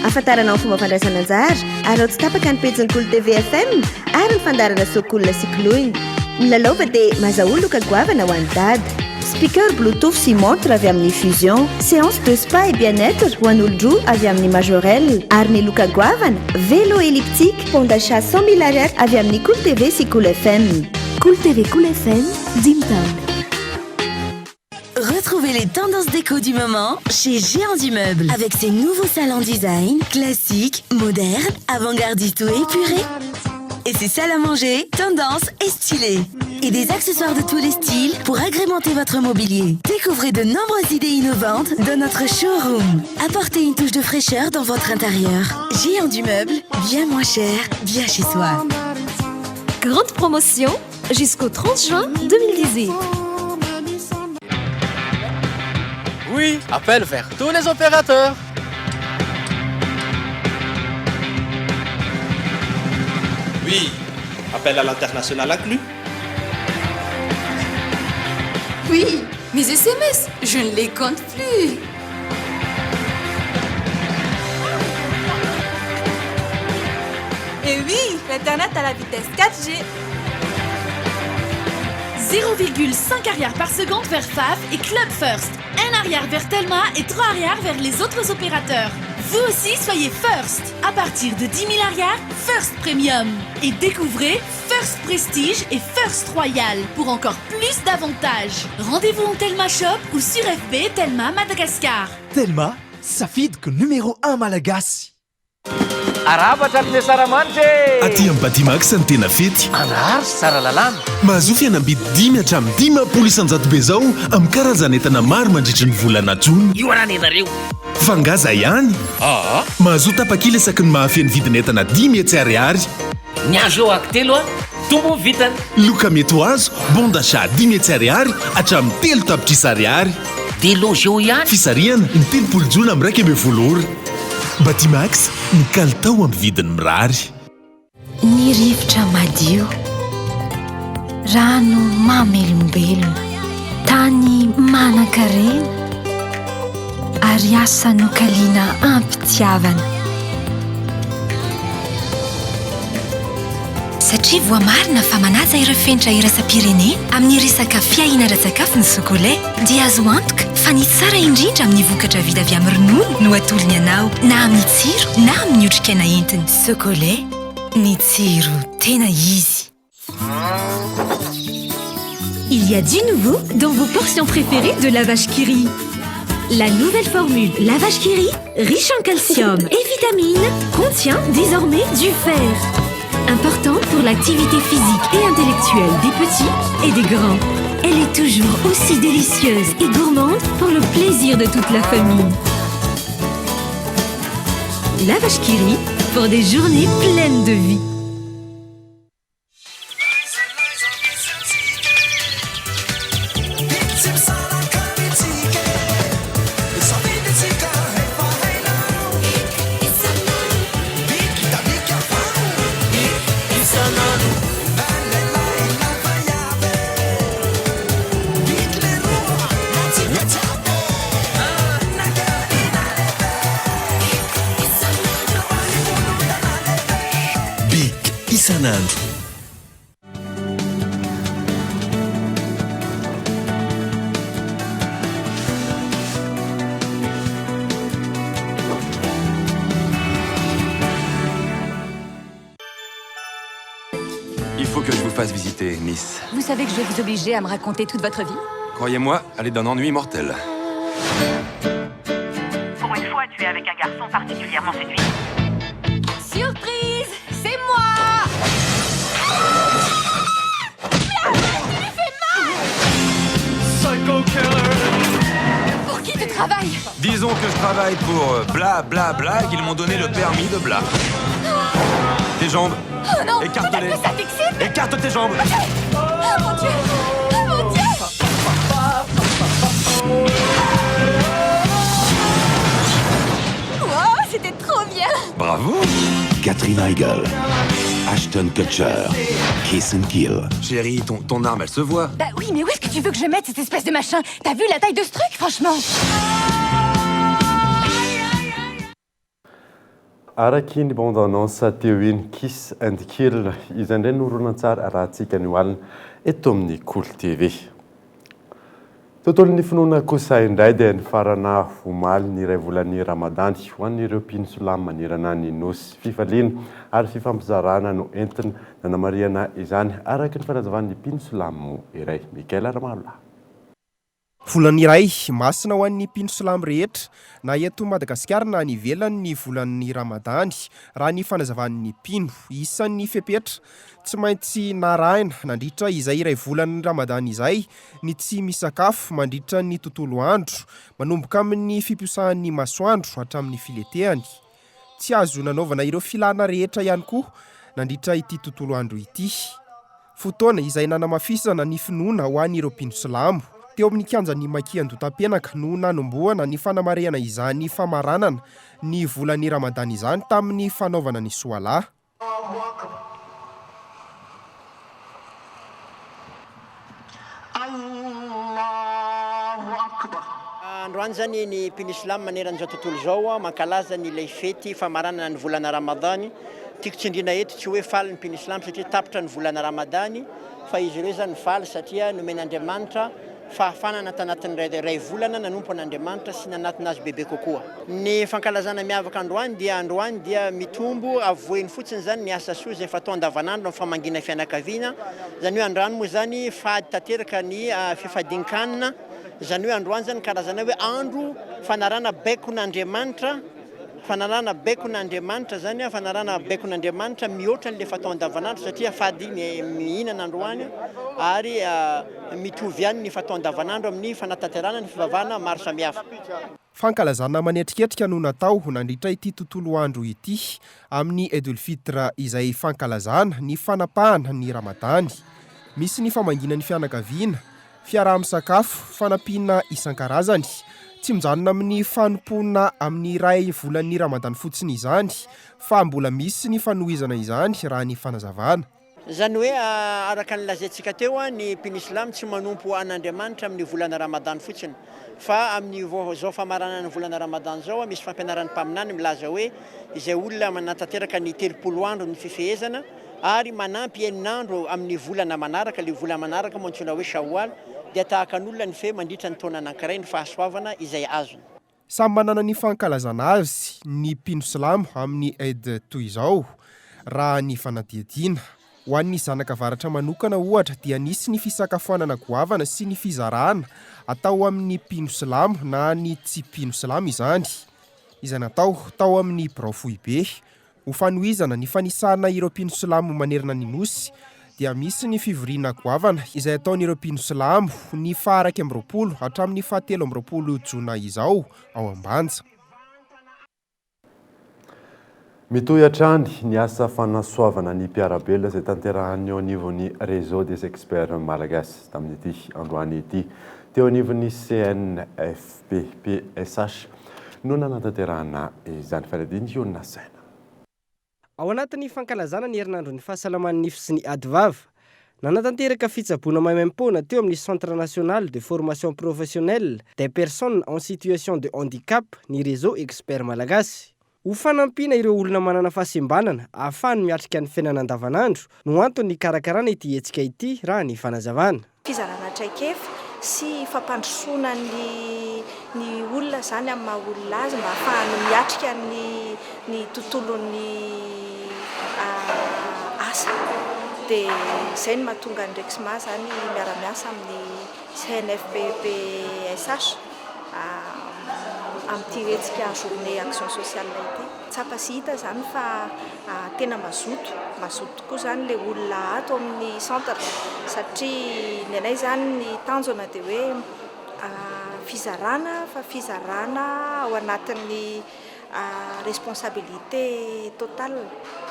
S2: Ahafantaranao ny fomba fandraisana anjara, araho tsy tapaka ny pejin'ny Kolo TV FM ary ny fandaharana Sokola sy Koloina. Milalaova dia mazahoa loka goavana ho an'i Dada. Speaker Bluetooth sy montre avy amin'ny Fusion. Séance de spa et bien-être ho an'olon-droa avy amin'ny Majorelle. Ary ny loka goavana, vélo elliptique, bon d'achat 100 000 ariary avy amin'ny Kolo TV sy Kolo FM. Kolo TV Kolo FM, dimy taona.
S4: Retrouvez les tendances déco du moment chez Géant du Meuble. Avec ses nouveaux salons design, classiques, modernes, avant-gardistes ou épurés. Et ses salles à manger, tendance et stylées. Et des accessoires de tous les styles pour agrémenter votre mobilier. Découvrez de nombreuses idées innovantes dans notre showroom. Apportez une touche de fraîcheur dans votre intérieur. Géant du Meuble, bien moins cher, bien chez soi.
S19: Grande promotion jusqu'au 30 juin 2018.
S20: Oui, appel vers tous les opérateurs.
S21: Oui, appel à l'international inclus.
S4: Oui, mes SMS, je ne les compte plus.
S22: Et oui, l'internet à la vitesse 4G.
S19: 0,5 ariary par seconde vers FAF et Club First. 1 ariary vers Telma et 3 ariary vers les autres opérateurs. Vous aussi, soyez First. À partir de 10 000 ariary, First Premium. Et découvrez First Prestige et First Royal pour encore plus d'avantages. Rendez-vous en Telma Shop ou sur FB Telma Madagascar.
S23: Telma, safidiko numéro 1 malagasy.
S20: Arahaba tratry ny asaramanitra e!
S1: Aty amin'ny Batimax ny tena fety.
S20: Andraharo sy Tsaralalàna.
S1: Mahazoa fihenam-bidy 5 hatramin'ny 50% be izao amin'ny karazan'entana maro mandritry ny volana jona.
S24: Io ara nenareo.
S1: Fa ngaza ihany?
S24: Aa.
S1: Mahazoa tapakila isaky ny mahafeno vidin'entana 500 ariary.
S24: Ny azo eo aky telo a, tombony vitany.
S1: Loka mety ho azo, bon d'achat 500 ariary hatramin'ny 3 tapitrisa ariary.
S24: Delogeo ihany.
S1: Fisarihana, ny 30 jona amin'ny 11 ora. Batimax, ny kalitao amin'ny vidiny mirary.
S4: Ny rivotra madio, rano mamelombelona, tany manankarena ary asa nokaliana am-pitiavana. Satria voamarina fa manaja ireo fenitra iraisam-pirenena amin'ny resaka fiahiana ara-tsakafo ny Socolait, dia azo antoka fa ny tsara indrindra amin'ny vokatra vita avy amin'ny ronono no atolony anao, na amin'ny tsiro na amin'ny otrikaina entiny. Socolait, ny tsiro tena izy.
S19: Il y a du nouveau dans vos portions préférées de La Vache qui rit. La nouvelle formule La Vache qui rit, riche en calcium et vitamines, contient désormais du fer. Important pour l'activité physique et intellectuelle des petits et des grands. Elle est toujours aussi délicieuse et gourmande pour le plaisir de toute la famille. La Vache qui rit, pour des journées pleines de vie.
S1: Bic isan'andro.
S25: Il faut que je vous fasse visiter Nice.
S4: Vous savez que je vais vous obliger à me raconter toute votre vie.
S25: Croyez-moi, elle est d'un ennui mortel.
S26: Pour une fois, tu es avec un garçon particulièrement séduit.
S4: Surprise, c'est moi. Tu lui fais mal.
S20: Psycho killer.
S4: Pour qui tu travailles?
S25: Disons que je travaille pour bla bla bla, qu'ils m'ont donné le permis de bla. Tes jambes.
S4: Oh non.
S25: Écarte-les.
S4: Peut-être que ça t'excite.
S25: Écarte tes jambes.
S4: Oh mon Dieu. Oh mon Dieu. Wow, c'était trop bien.
S25: Bravo.
S1: Catherine Heigl.
S6: Ashton Kutcher, Kiss and Kill.
S25: Chérie, ton, ton arme, elle se voit.
S19: Bah oui, mais où est-ce que tu veux que je mette cette espèce de machin T'as vu la taille de ce truc, franchement
S5: Araky ny bande annonce teo iny, Kiss and Kill, izay indray no horonantsary arahantsika anio alina eto amin'ny Kolo TV. Tontolon'ny finoana kosa indray dia nifarana omaly ny iray volan'ny Ramadany ho an'ireo mpino silamo manerana ny Nosy. Fifaliana ary fifampizarana no entina nanamarihana izany araka ny fanazavan'ny mpino silamo iray, Michael Ramalolahy.
S7: Volana iray masina ho an'ny mpino silamo rehetra, na eto Madagasikara na any ivelany ny volan'ny Ramadany, raha ny fanazavan'ny mpino. Isan'ny fepetra tsy maintsy narahina nandritra izay iray volan'ny Ramadany izay ny tsy misakafo mandritra ny tontolo andro, manomboka amin'ny fiposahan'ny masoandro hatramin'ny filetehany. Tsy azo nanaovana ireo filana rehetra ihany koa nandritra ity tontolo andro ity. Fotoana izay nanamafisana ny finoana ho an'ireo mpino silamo. Teo amin'ny kianjan'ny Maki Andotapenaka no nanombohana ny fanamarihana izany famaranana ny volan'ny Ramadany izany tamin'ny fanaovana ny Soalah.
S8: Androany izany ny mpino silamo manerana izao tontolo izao mankalaza ny ilay fety famaranana ny volana Ramadany. Tiako tsindriana eto tsy hoe faly ny mpino silamo satria tapitra ny volana Ramadany fa izy ireo izany faly satria nomen'Andriamanitra fahafanana tanatin'ny iray volana nanompo an'Andriamanitra sy nanatona azy bebe kokoa. Ny fankalazana miavaka androany dia androany dia mitombo avohiny fotsiny izany ny asa soa izay fatao andavanandro amin'ny famangiana fianakaviana, izany hoe andrano moa izany fady tanteraka ny fifadian-kanina, izany hoe androany izany karazana hoe andro fanarahana baikon'Andriamanitra. Fanarahana baikon'Andriamanitra izany an, fanarahana baikon'Andriamanitra mihoatra an'ilay fatao andavanandro satria fady mihinana androany ary mitovy ihany ny fatao andavanandro amin'ny fanatanterahana ny fivavahana maro samihafa.
S7: Fankalazana manetriketrika no natao nandritra ity tontolo andro ity amin'ny Eid ul-Fitr izay fankalazana ny fanapahana ny Ramadany. Misy ny famangiana ny fianakaviana, Fiaraha-misakafo, fanampiana isan-karazany. Tsy mijanona amin'ny fanompoana amin'ny iray volan'ny Ramadany fotsiny izany, fa mbola misy ny fanohizana izany raha ny fanazavana.
S8: Izany hoe araka ny lazaintsika teo, ny mpino silamo tsy manompo an'Andriamanitra amin'ny volana Ramadany fotsiny, fa amin'izao famaranana ny volana Ramadany izao, misy fampianaran'ny Mpaminany milaza hoe izay olona manatanteraka ny 30 andro ny fifehezana, ary manampy enina andro amin'ny volana manaraka, ilay volana manaraka moa antsoina hoe Shawwal, dia tahaka ny olona nifehy mandritra ny taona anankiray ny fahasoavana izay azony.
S7: Samy manana ny fankalazana azy ny mpino silamo amin'ny Eid toy izao, raha ny fanadihadiana. Ho an'ny zanak'avaratra manokana ohatra dia nisy ny fisakafoanana goavana sy ny fizarana atao amin'ny mpino silamo na ny tsy mpino silamo izany, izay natao tao amin'ny birao foibe. Ho fanohizana ny fanisana ireo mpino silamo manerana ny Nosy dia misy ny fivoriana goavana izay ataon'ireo mpino silamo ny faha 21 hatramin'ny faha 23 jona izao ao Ambanja.
S5: Mitohy hatrany ny asa fanasoavana ny mpiara-belona izay tanterahan'ny eo anivon'ny Réseau des Experts Malagasy tamin'ity androany ity teo anivon'ny CNFPPSH. no nanatanterahana izany fanadihadiana io nasaina.
S11: Ao anatin'ny fankalazana ny herinandron'ny fahasalaman'ny nify sy ny ady vava, nanatanteraka fitsaboana maimaimpoana teo amin'ny Centre National de Formation Professionnelle des Personnes en Situation de Handicap ny Réseau Expert Malagasy. Ho fanampiana ireo olona manana fahasembanana ahafahany miatrika ny fiainana andavanandro no antony nikarakarana ity hetsika ity raha ny fanazavana.
S13: Fizarana traikefa sy fampandrosoana ny ny olona izany amin'ny maha olona azy mba ahafahany miatrika ny ny tontolon'ny asa. Dia izay no mahatonga ny Rexma izany miara-miasa amin'ny CNFPPSH. amin'ity hetsika journée action sociale ity. Tsapa sy hita izany fa tena mazoto, mazoto tokoa izany ilay olona ato amin'ny centre satria ny anay izany ny tanjona dia hoe fizarana fa fizarana ao anatin'ny Responsabilité totale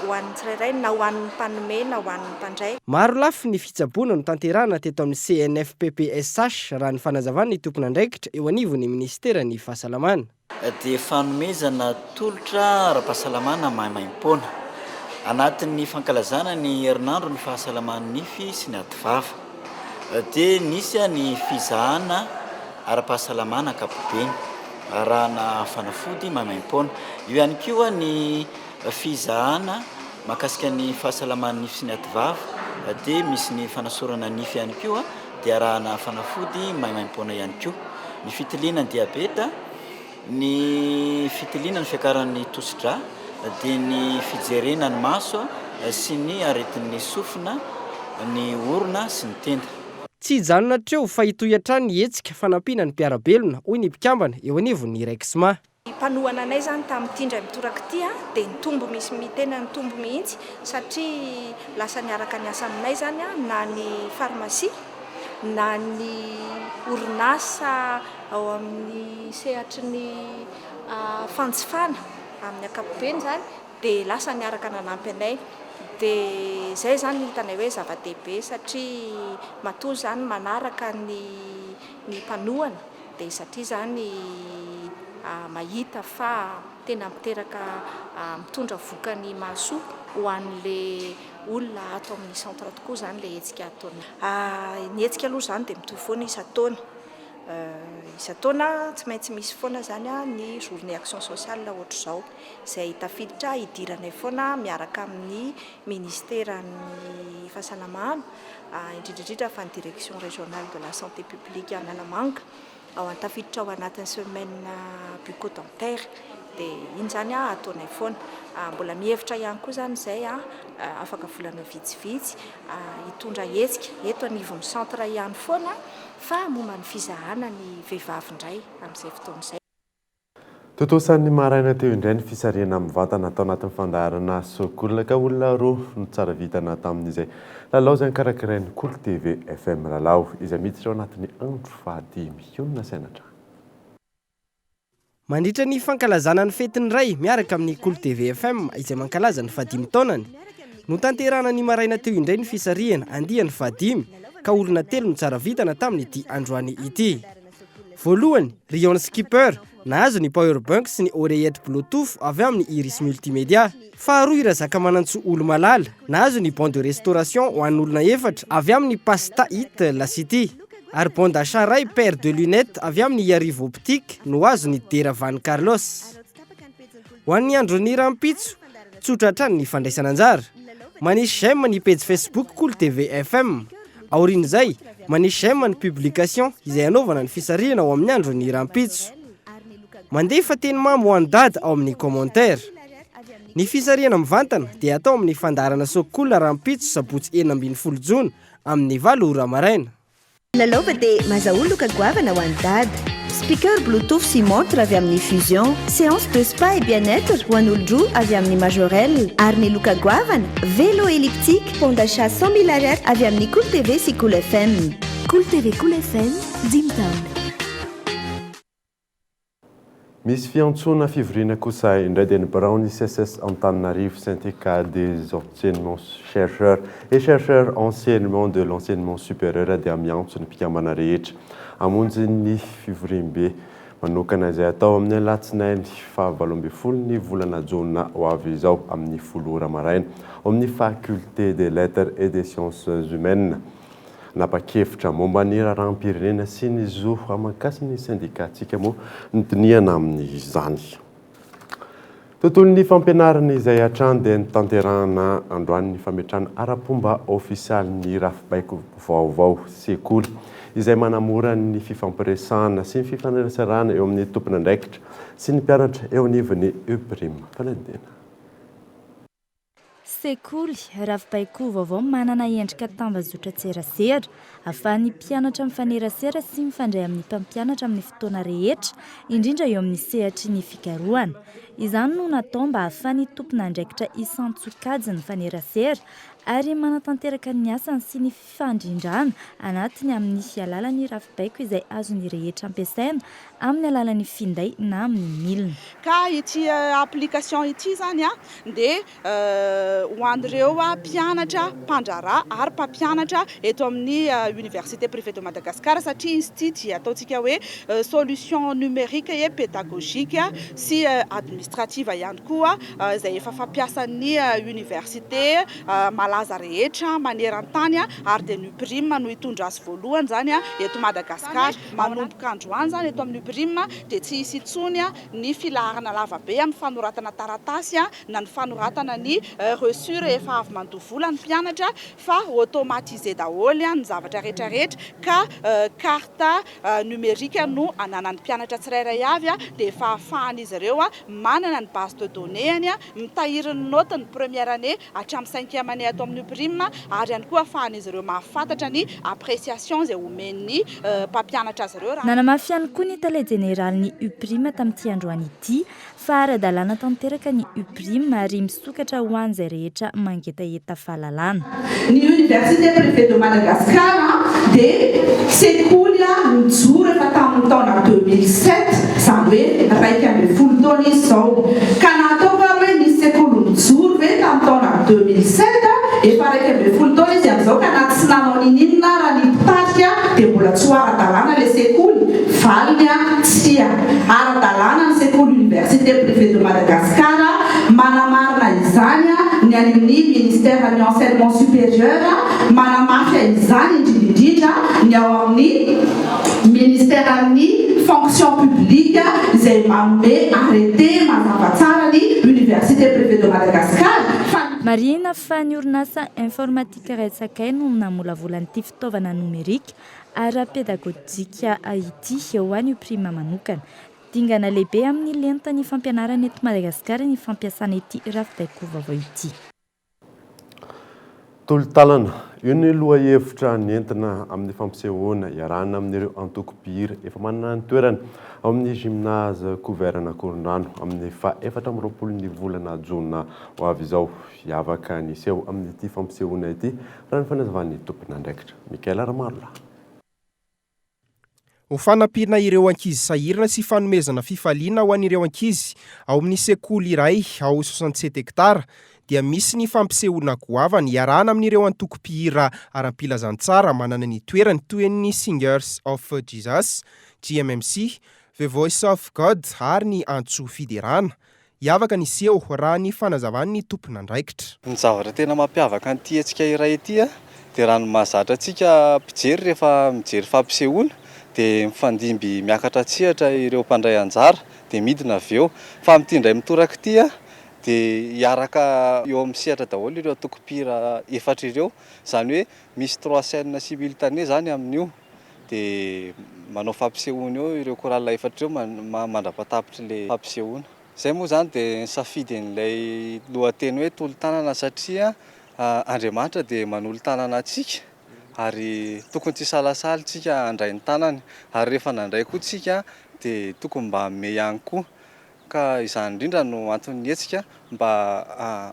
S13: ho an'ny tsirairay na ho an'ny mpanome na ho an'ny mpandray.
S11: Maro lafy ny fitsaboana notanterahana teto amin'ny CNFPPSH raha ny fanazavan'ny tompon'andraikitra eo anivon'ny minisiteran'ny fahasalamana.
S14: Dia fanomezana tolotra ara-pahasalamana maimaimpoana.
S3: Anatin'ny fankalazana ny herinandro ny fahasalaman'ny nify sy ny ativava dia nisy ny fizahana ara-pahasalamana ankapobeny arahana fanafody maimaimpoana. Eo ihany koa ny fizahana mahakasika ny fahasalaman'ny nify sy ny ativava dia misy ny fanasorana nify ihany koa dia arahana fanafody maimaimpoana ihany koa. Ny fitiliana ny diabeta. Ny fitiliana ny fiakaran'ny tosi-drà dia ny fijerena ny maso sy ny aretin'ny sofina, ny orona sy ny tenda.
S11: Tsy hijanona hatreo fa hitohy hatrany ny hetsika fanampiana ny mpiara-belona, hoy ny mpikambana eo anivon'ny Rexma.
S13: Ny mpanohana anay izany tamin'ity indray mitoraka ity dia nitombo misy tena nitombo mihitsy satria lasa niaraka niasa aminay izany na ny farmasia na ny orinasa Ao amin'ny sehatry ny fanjifana amin'ny ankapobeny izany dia lasa niaraka nanampy anay. Dia izay izany no hitanay hoe zava-dehibe satria matoa izany manaraka ny ny mpanohana dia satria izany mahita fa tena miteraka mitondra vokany mahasoa ho an'ilay olona ato amin'ny centre tokoa izany ilay hetsika ataonay. Ny hetsika aloha izany dia mitovy foana isan-taona. Isan-taona tsy maintsy misy foana izany ny journée action sociale ohatr'izao, izay tafiditra hidiranay foana miaraka amin'ny ministeran'ny fahasalamana, indrindra indrindra fa ny direction régionale de la santé publique Analamanga. Ao tafiditra ao anatin'ny semaine bucco dentaire dia iny izany ataonay foana. Mbola mihevitra ihany koa izany izay afaka volana vitsivitsy hitondra hetsika eto anivon'ny centre ihany foana fa momba ny fizahana ny vehivavy indray amin'izay fotoana izay.
S5: Tontosa ny maraina teo indray ny fisarihana mivantana tao anatin'ny fandaharana Sokola ka olona roa no tsara vintana tamin'izay lalao izay nokarakarain'ny Kolo TV FM Lalao izay miditra ao anatin'ny andro fahadimy. Hionona saina hatrany.
S11: Mandritra ny fankalazana ny fetin'ny Ray miaraka amin'ny Kolo TV FM izay mankalaza ny fahadimy taonany. Notanterahana ny maraina teo indray ny fisarihana andiany fahadimy ka olona telo no tsara vintana tamin'ity androany ity. Voalohany, Rion Skipper, nahazo ny power bank sy ny oreillette bluetooth avy amin'ny Iris Multimedia. Faharoa i Razakamanantsoa Olomalala, nahazo ny bon de restauration ho an'olona efatra avy amin'ny Pasta Eat La City. Ary bon d'achat iray paire de lunettes avy amin'ny Iarivo Optique no azon'i Dera Van Carlos. Ho an'ny andron'ny rahampitso, tsotra hatrany ny fandraisana anjara. Manisy j'aime ny pejy Facebook Kolo TV FM. Aorian'izay, manisy j'aime ny publication izay hanaovana ny fisarihana ho amin'ny andron'ny rahampitso. Mandefa teny mamy ho an'i Dada ao amin'ny commentaire. Ny fisarihana mivantana dia atao amin'ny fandaharana Sokola rahampitso sabotsy 16 jona amin'ny valo ora maraina.
S2: Lalaova dia mazahoa loka goavana ho an'i Dada. Speaker bluetooth sy montre avy amin'ny Fusion. Séance de spa et bien-être ho an'olon-droa avy amin'ny Majorelle. Ary ny loka goavana, vélo elliptique, bon d'achat 100 000 ariary avy amin'ny Kolo TV sy Kolo FM.
S19: Kolo TV Kolo FM, dimy taona.
S5: Misy fiantsoana fivoriana kosa indray dia ny biraon'ny SECES Antananarivo, Syndicat des Enseignants Chercheurs et Chercheurs Enseignement de l'Enseignement Supérieur dia miantso ny mpikambana rehetra hamonjy ny fivoriambe manokana izay hatao amin'ny alatsinainy faha 18 ny volana jona ho avy izao amin'ny folo ora maraina ao amin'ny Faculté des Lettres et des Sciences Humaines. Nanapa-kevitra momba ny raharaham-pirenena sy ny zo aman-kasin'ny sendikàntsika moa no dinihana amin'izany. Tontolon'ny fampianarana izay hatrany dia notanterahana androany ny fametrahana ara-pomba ofisialy ny rafi-baiko vaovao sekoly izay manamora ny fifampiresahana sy ny fifaneraserana eo amin'ny tompon'andraikitra sy ny mpianatra eo anivon'ny UPRIM. Fanadihadiana.
S9: Sekoly, rafi-baiko vaovao manana endrika tambazotran-tserasera, ahafahan'ny mpianatra mifanerasera sy mifandray amin'ny mpampianatra amin'ny fotoana rehetra, indrindra eo amin'ny sehatry ny fikarohana. Izany no natao mba hahafahan'ny tompon'andraikitra isan-tsokajiny mifanerasera ary manatanteraka ny asany sy ny fifandrindrana anatiny amin'ny alalan'ny rafi-baiko izay azon'ny rehetra ampiasaina amin'ny alalan'ny finday na amin'ny milina.
S10: Ka ity application ity izany dia ho an'ireo mpianatra, mpandraharaha ary mpampianatra eto amin'ny Université Privée de Madagascar satria izy ity dia ataontsika hoe solution numérique et pédagogique sy administrative ihany koa izay efa fampiasan'ny université malaza rehetra maneran-tany ary dia ny UPRIM no hitondra azy voalohany izany eto Madagasikara. Manomboka androany izany eto amin'ny UPRIM dia tsy hisy intsony ny filaharana lavabe amin'ny fanoratana taratasy na ny fanoratana ny reçu rehefa avy mandoa vola ny mpianatra fa automatisé daholo ny zavatra rehetra rehetra ka carte numérique no ananan'ny mpianatra tsirairay avy dia efa ahafahan'izy ireo manana ny base de données-ny, mitahiry ny naoty ny première année hatramin'ny cinquième année ato amin'ny UPRIM ary ihany koa ahafahan'izy ireo mahafantatra ny appréciation izay omen'ny mpampianatra azy ireo raha
S9: Nanamafy ihany koa ny tale jeneralin'ny UPRIM tamin'ity androany ity fa ara-dalàna tanteraka ny UPRIM ary misokatra ho an'izay rehetra mangetaheta fahalalana.
S10: Ny Université Privée de Madagascar dia sekoly nijoro efa tamin'ny taona 2007, izany hoe 11 taona izy izao. Ka na ataoko ary hoe nisy sekoly nijoro ve tamin'ny taona 2007, efa 11 taona izy amin'izao ka na tsy nanao ninininona ara ny mpitarika dia mbola tsy ho ara-dalàna ilay sekoly? Valiny, tsia. Ara-dalàna ny sekoly Université Privée de Madagascar, manamarina izany ny any amin'ny Ministère ny Enseignement Supérieur, manamafy izany indrindra indrindra ny ao amin'ny Ministère ny Fonction Publique izay manome arrêté mazava tsara ny Université Privée de Madagascar fa
S9: Marihina fa ny orinasa Informatique Raitsakay no namolavola an'ity fitaovana nomerika ara-pedagojika ity ho an'io prime manokana. Dingana lehibe amin'ny lentan'ny fampianarana eto Madagasikara ny fampiasana ity rafi-baiko vaovao ity.
S5: Tolo-tanana, io ny lohahevitra nentina amin'ny fampisehoana iarahana amin'ireo antoko mpihira efa manana ny toerany ao amin'ny Gymnase Couvert Ankorondrano amin'ny faha 24 ny volana jona ho avy izao. Hiavaka ny seho amin'ity fampisehoana ity raha ny fanazavan'ny tompon'andraikitra. Michael Ramarolahy.
S7: Ho fanampiana ireo ankizy sahirana sy fanomezana fifaliana ho an'ireo ankizy ao amin'ny sekoly iray ao 67 hectares dia misy ny fampisehoana goavana iarahana amin'ireo antoko mpihira ara-pilazantsara manana ny toerany toy ny Singers of Jesus, GMMC, The Voice of God ary ny Antso Fiderana. Hiavaka ny seho, raha ny fanazavan'ny tompon'andraikitra.
S21: Ny zavatra tena mampiavaka an'ity hetsika iray ity dia raha ny mahazatra antsika mpijery rehefa mijery fampisehoana dia mifandimby miakatra an-tsehatra ireo mpandray anjara dia midina avy eo. Fa amin'ity indray mitoraka ity dia hiaraka eo amin'ny sehatra daholo ireo antoko-mpihira efatra ireo. Izany hoe misy trois scènes simultanées izany amin'io. Dia manao fampisehoana eo ireo chorale efatra ireo mandra-pahatapitr'ilay fampisehoana. Izay moa izany dia nisafidy an'ilay lohateny hoe tolo-tanana satria Andriamanitra dia manolo-tanana antsika ary tokony tsy hisalasala isika handray ny tanany ary rehefa nandray koa isika dia tokony mba hanome ihany koa. Ka izany indrindra no anton'ny hetsika mba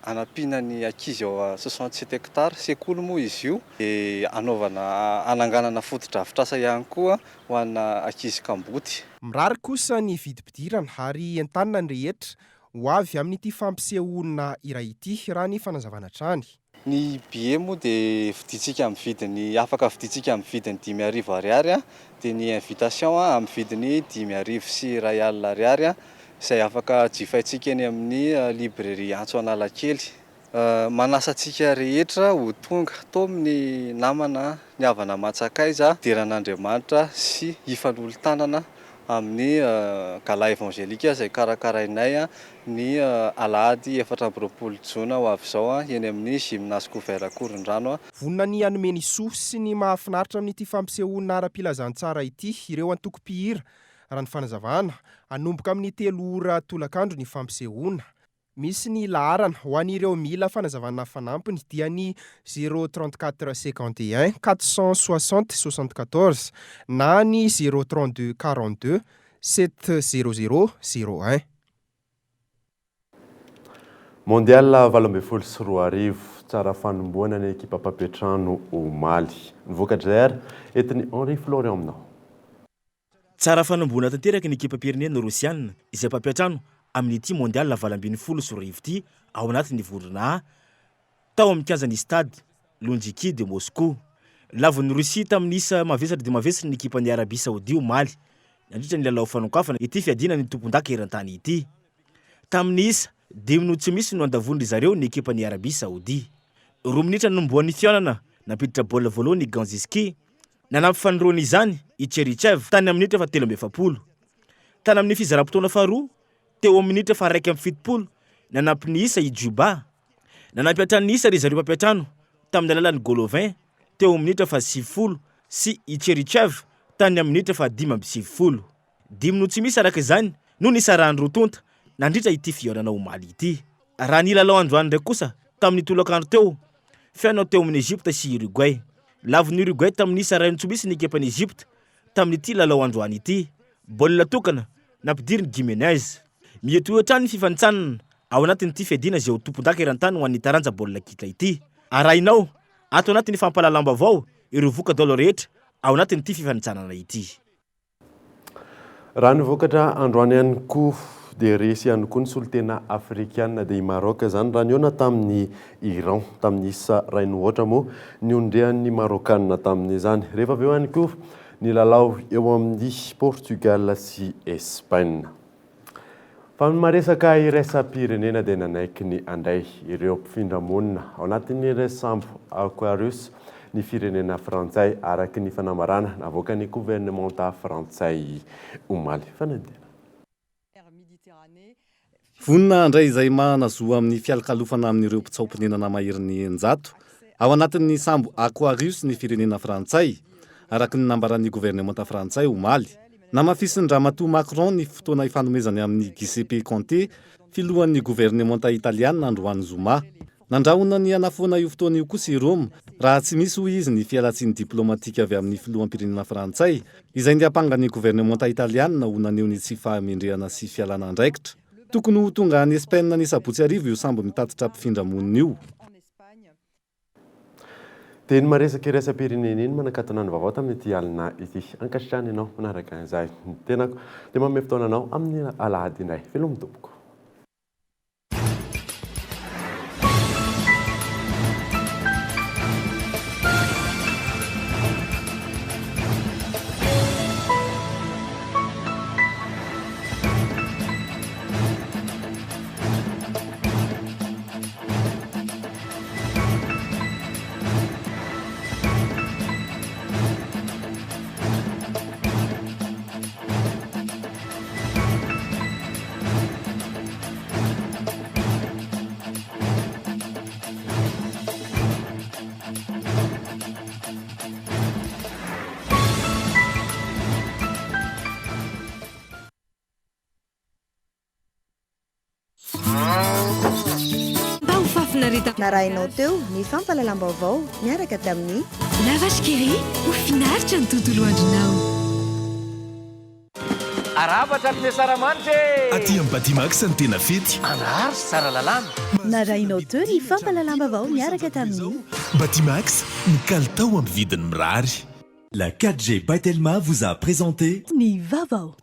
S21: hanampiana ny ankizy ao 67 hectares, sekoly moa izy io, dia hanaovana hananganana fotodrafitrasa ihany koa ho ana ankizy kamboty.
S7: Mirary kosa ny vidim-pidirana ary entanina ny rehetra ho avy amin'ity fampisehoana iray ity, raha ny fanazavana hatrany.
S21: Ny billet moa dia vidintsika amin'ny vidiny, afaka vidintsika amin'ny vidiny 5000 ariary, dia ny invitation amin'ny vidiny 5100 ariary, izay afaka jifaintsika eny amin'ny librairie Antso Analakely. Manasa antsika rehetra ho tonga, taomy ny namana, ny havana aman-tsakaiza, hidera an'Andriamanitra sy hifanolo-tanana amin'ny gala évangélique izay karakarainay ny alahady 24 jona ho avy izao eny amin'ny Gymnase Couvert Ankorondrano.
S7: Vonona ny hanome ny soa sy ny mahafinaritra amin'ity fampisehoana ara-pilazantsara ity ireo antoko mpihira, raha ny fanazavana. Hanomboka amin'ny telo ora tolakandro ny fampisehoana. Misy ny laharana ho an'ireo mila fanazavana fanampiny dia ny zéro 34 51 460 74 na ny zéro 32 42 7 00 01.
S5: Mondial 2018. Tsara fanombohana ny ekipa mpampiantrano omaly. Ny vokatr'izay ary entin'i Henri Florian aminao.
S12: Tsara fanombohana tanteraka ny ekipam-pirenena Rosiana izay mpampiantrano amin'ity Mondial 2018 ity ao anatin'ny vondrona A tao amin'ny kianjan'ny Stade Lounjiki de Moscou. Lavon'i Rosia tamin'ny isa mavesatra dia mavesatra ny ekipan'i Arabie Saodia omaly nandritra ny lalao fanokafana ity fiadiana ny tompondaka eran-tany ity. Tamin'ny isa dimy no tsy misy no nandavoan-dry zareo ny ekipan'i Arabie Saodia. Roa minitra nanombohan'ny fihaonana, nampiditra baolina voalohany i Ganziski. Nanampy fanindroany izany i Cheryshev tany amin'ny minitra faha-43. Tany amin'ny fizaram-potoana faharoa, teo amin'ny minitra faha-71, nanampy ny isa i Dzyuba. Nanampy hatrany ny isa ry zareo mpampiantrano tamin'ny alalan'i Golovin teo amin'ny minitra faha-90 sy i Cheryshev tany amin'ny minitra faha-95. Dimy no tsy misy araka izany no nisarahan'ny roa tonta nandritra ity fihaonana omaly ity. Raha ny lalao androany indray kosa tamin'ny tolakandro teo, fihaonana teo amin'i Egypte sy Uruguay. Lavon'i Uruguay tamin'ny isa iray no tsy misy ny ekipan'i Egypte tamin'ity lalao androany ity. Baolina tokana nampidirin'i Gimenez. Mihetohy hatrany ny fifanintsanana ao anatin'ity fiadiana izay ho tompondaka eran-tany ho an'ny taranja baolina kitra ity. Arahinao ato anatin'ny fampahalalam-baovao ireo voka-dalao rehetra ao anatin'ity fifanintsanana ity.
S5: Raha ny vokatra androany ihany koa dia resy ihany koa ny solontena afrikana dia i Maroc izany raha nihaona tamin'ny Iran tamin'ny isa iray no aotra moa niondrehan'ny Marokanina tamin'izany. Rehefa avy eo ihany koa ny lalao eo amin'ny Portugal sy Espagne. Fa ny maresaka iraisam-pirenena dia nanaiky ny handray ireo mpifindra monina ao anatin'ilay sambo Aquarius ny firenena frantsay, araka ny fanambarana navoakan'ny governemanta frantsay omaly. Fanadihadiana.
S21: Vonona handray izay manana zo amin'ny fialokalofana amin'ireo mpitsaoponenana maherin'ny 600 ao anatin'ny sambo Aquarius ny firenena frantsay, araka ny nambaran'ny governemanta frantsay omaly. Namafisin-dRamatoa Macron ny fotoana ifanomezany amin'i Giuseppe Conte, filohan'ny governemanta italiana androany zoma. Nandrahona ny hanafoana io fotoana io kosa i Roma, raha tsy misy hoy izy ny fialantsiny diplaomatika avy amin'ny filoham-pirenena frantsay, izay niampanga ny governemanta italiana ho naneho ny tsy fahamendrehana sy fialana andraikitra. Tokony ho tonga any Espaina ny sabotsy hariva io sambo mitatitra mpifindra monina io.
S5: Dia ny maresaka iraisam-pirenena iny manakatona ny vaovao tamin'ity alina ity. Ankasitrahana ianao manaraka an'izay. Ny tenako dia manome fotoana anao amin'ny alahady indray. Veloma tompoko.
S19: Mba ho fahafinaretana.
S2: Narahinao teo ny fampahalalam-baovao niaraka tamin'ny.
S19: La Vache qui rit, ho finaritra ny tontolo andronao.
S20: Arahaba hatramin'ny ny Asaramanitra e!
S1: Aty amin'ny Batimax ny tena fety.
S24: Andraharo sy Tsaralalàna.
S2: Narahinao teo ny fampahalalam-baovao niaraka tamin'ny.
S1: Batimax, ny kalitao amin'ny vidiny mirary.
S14: La 4G by Telma vous a présenté.
S19: Ny vaovao.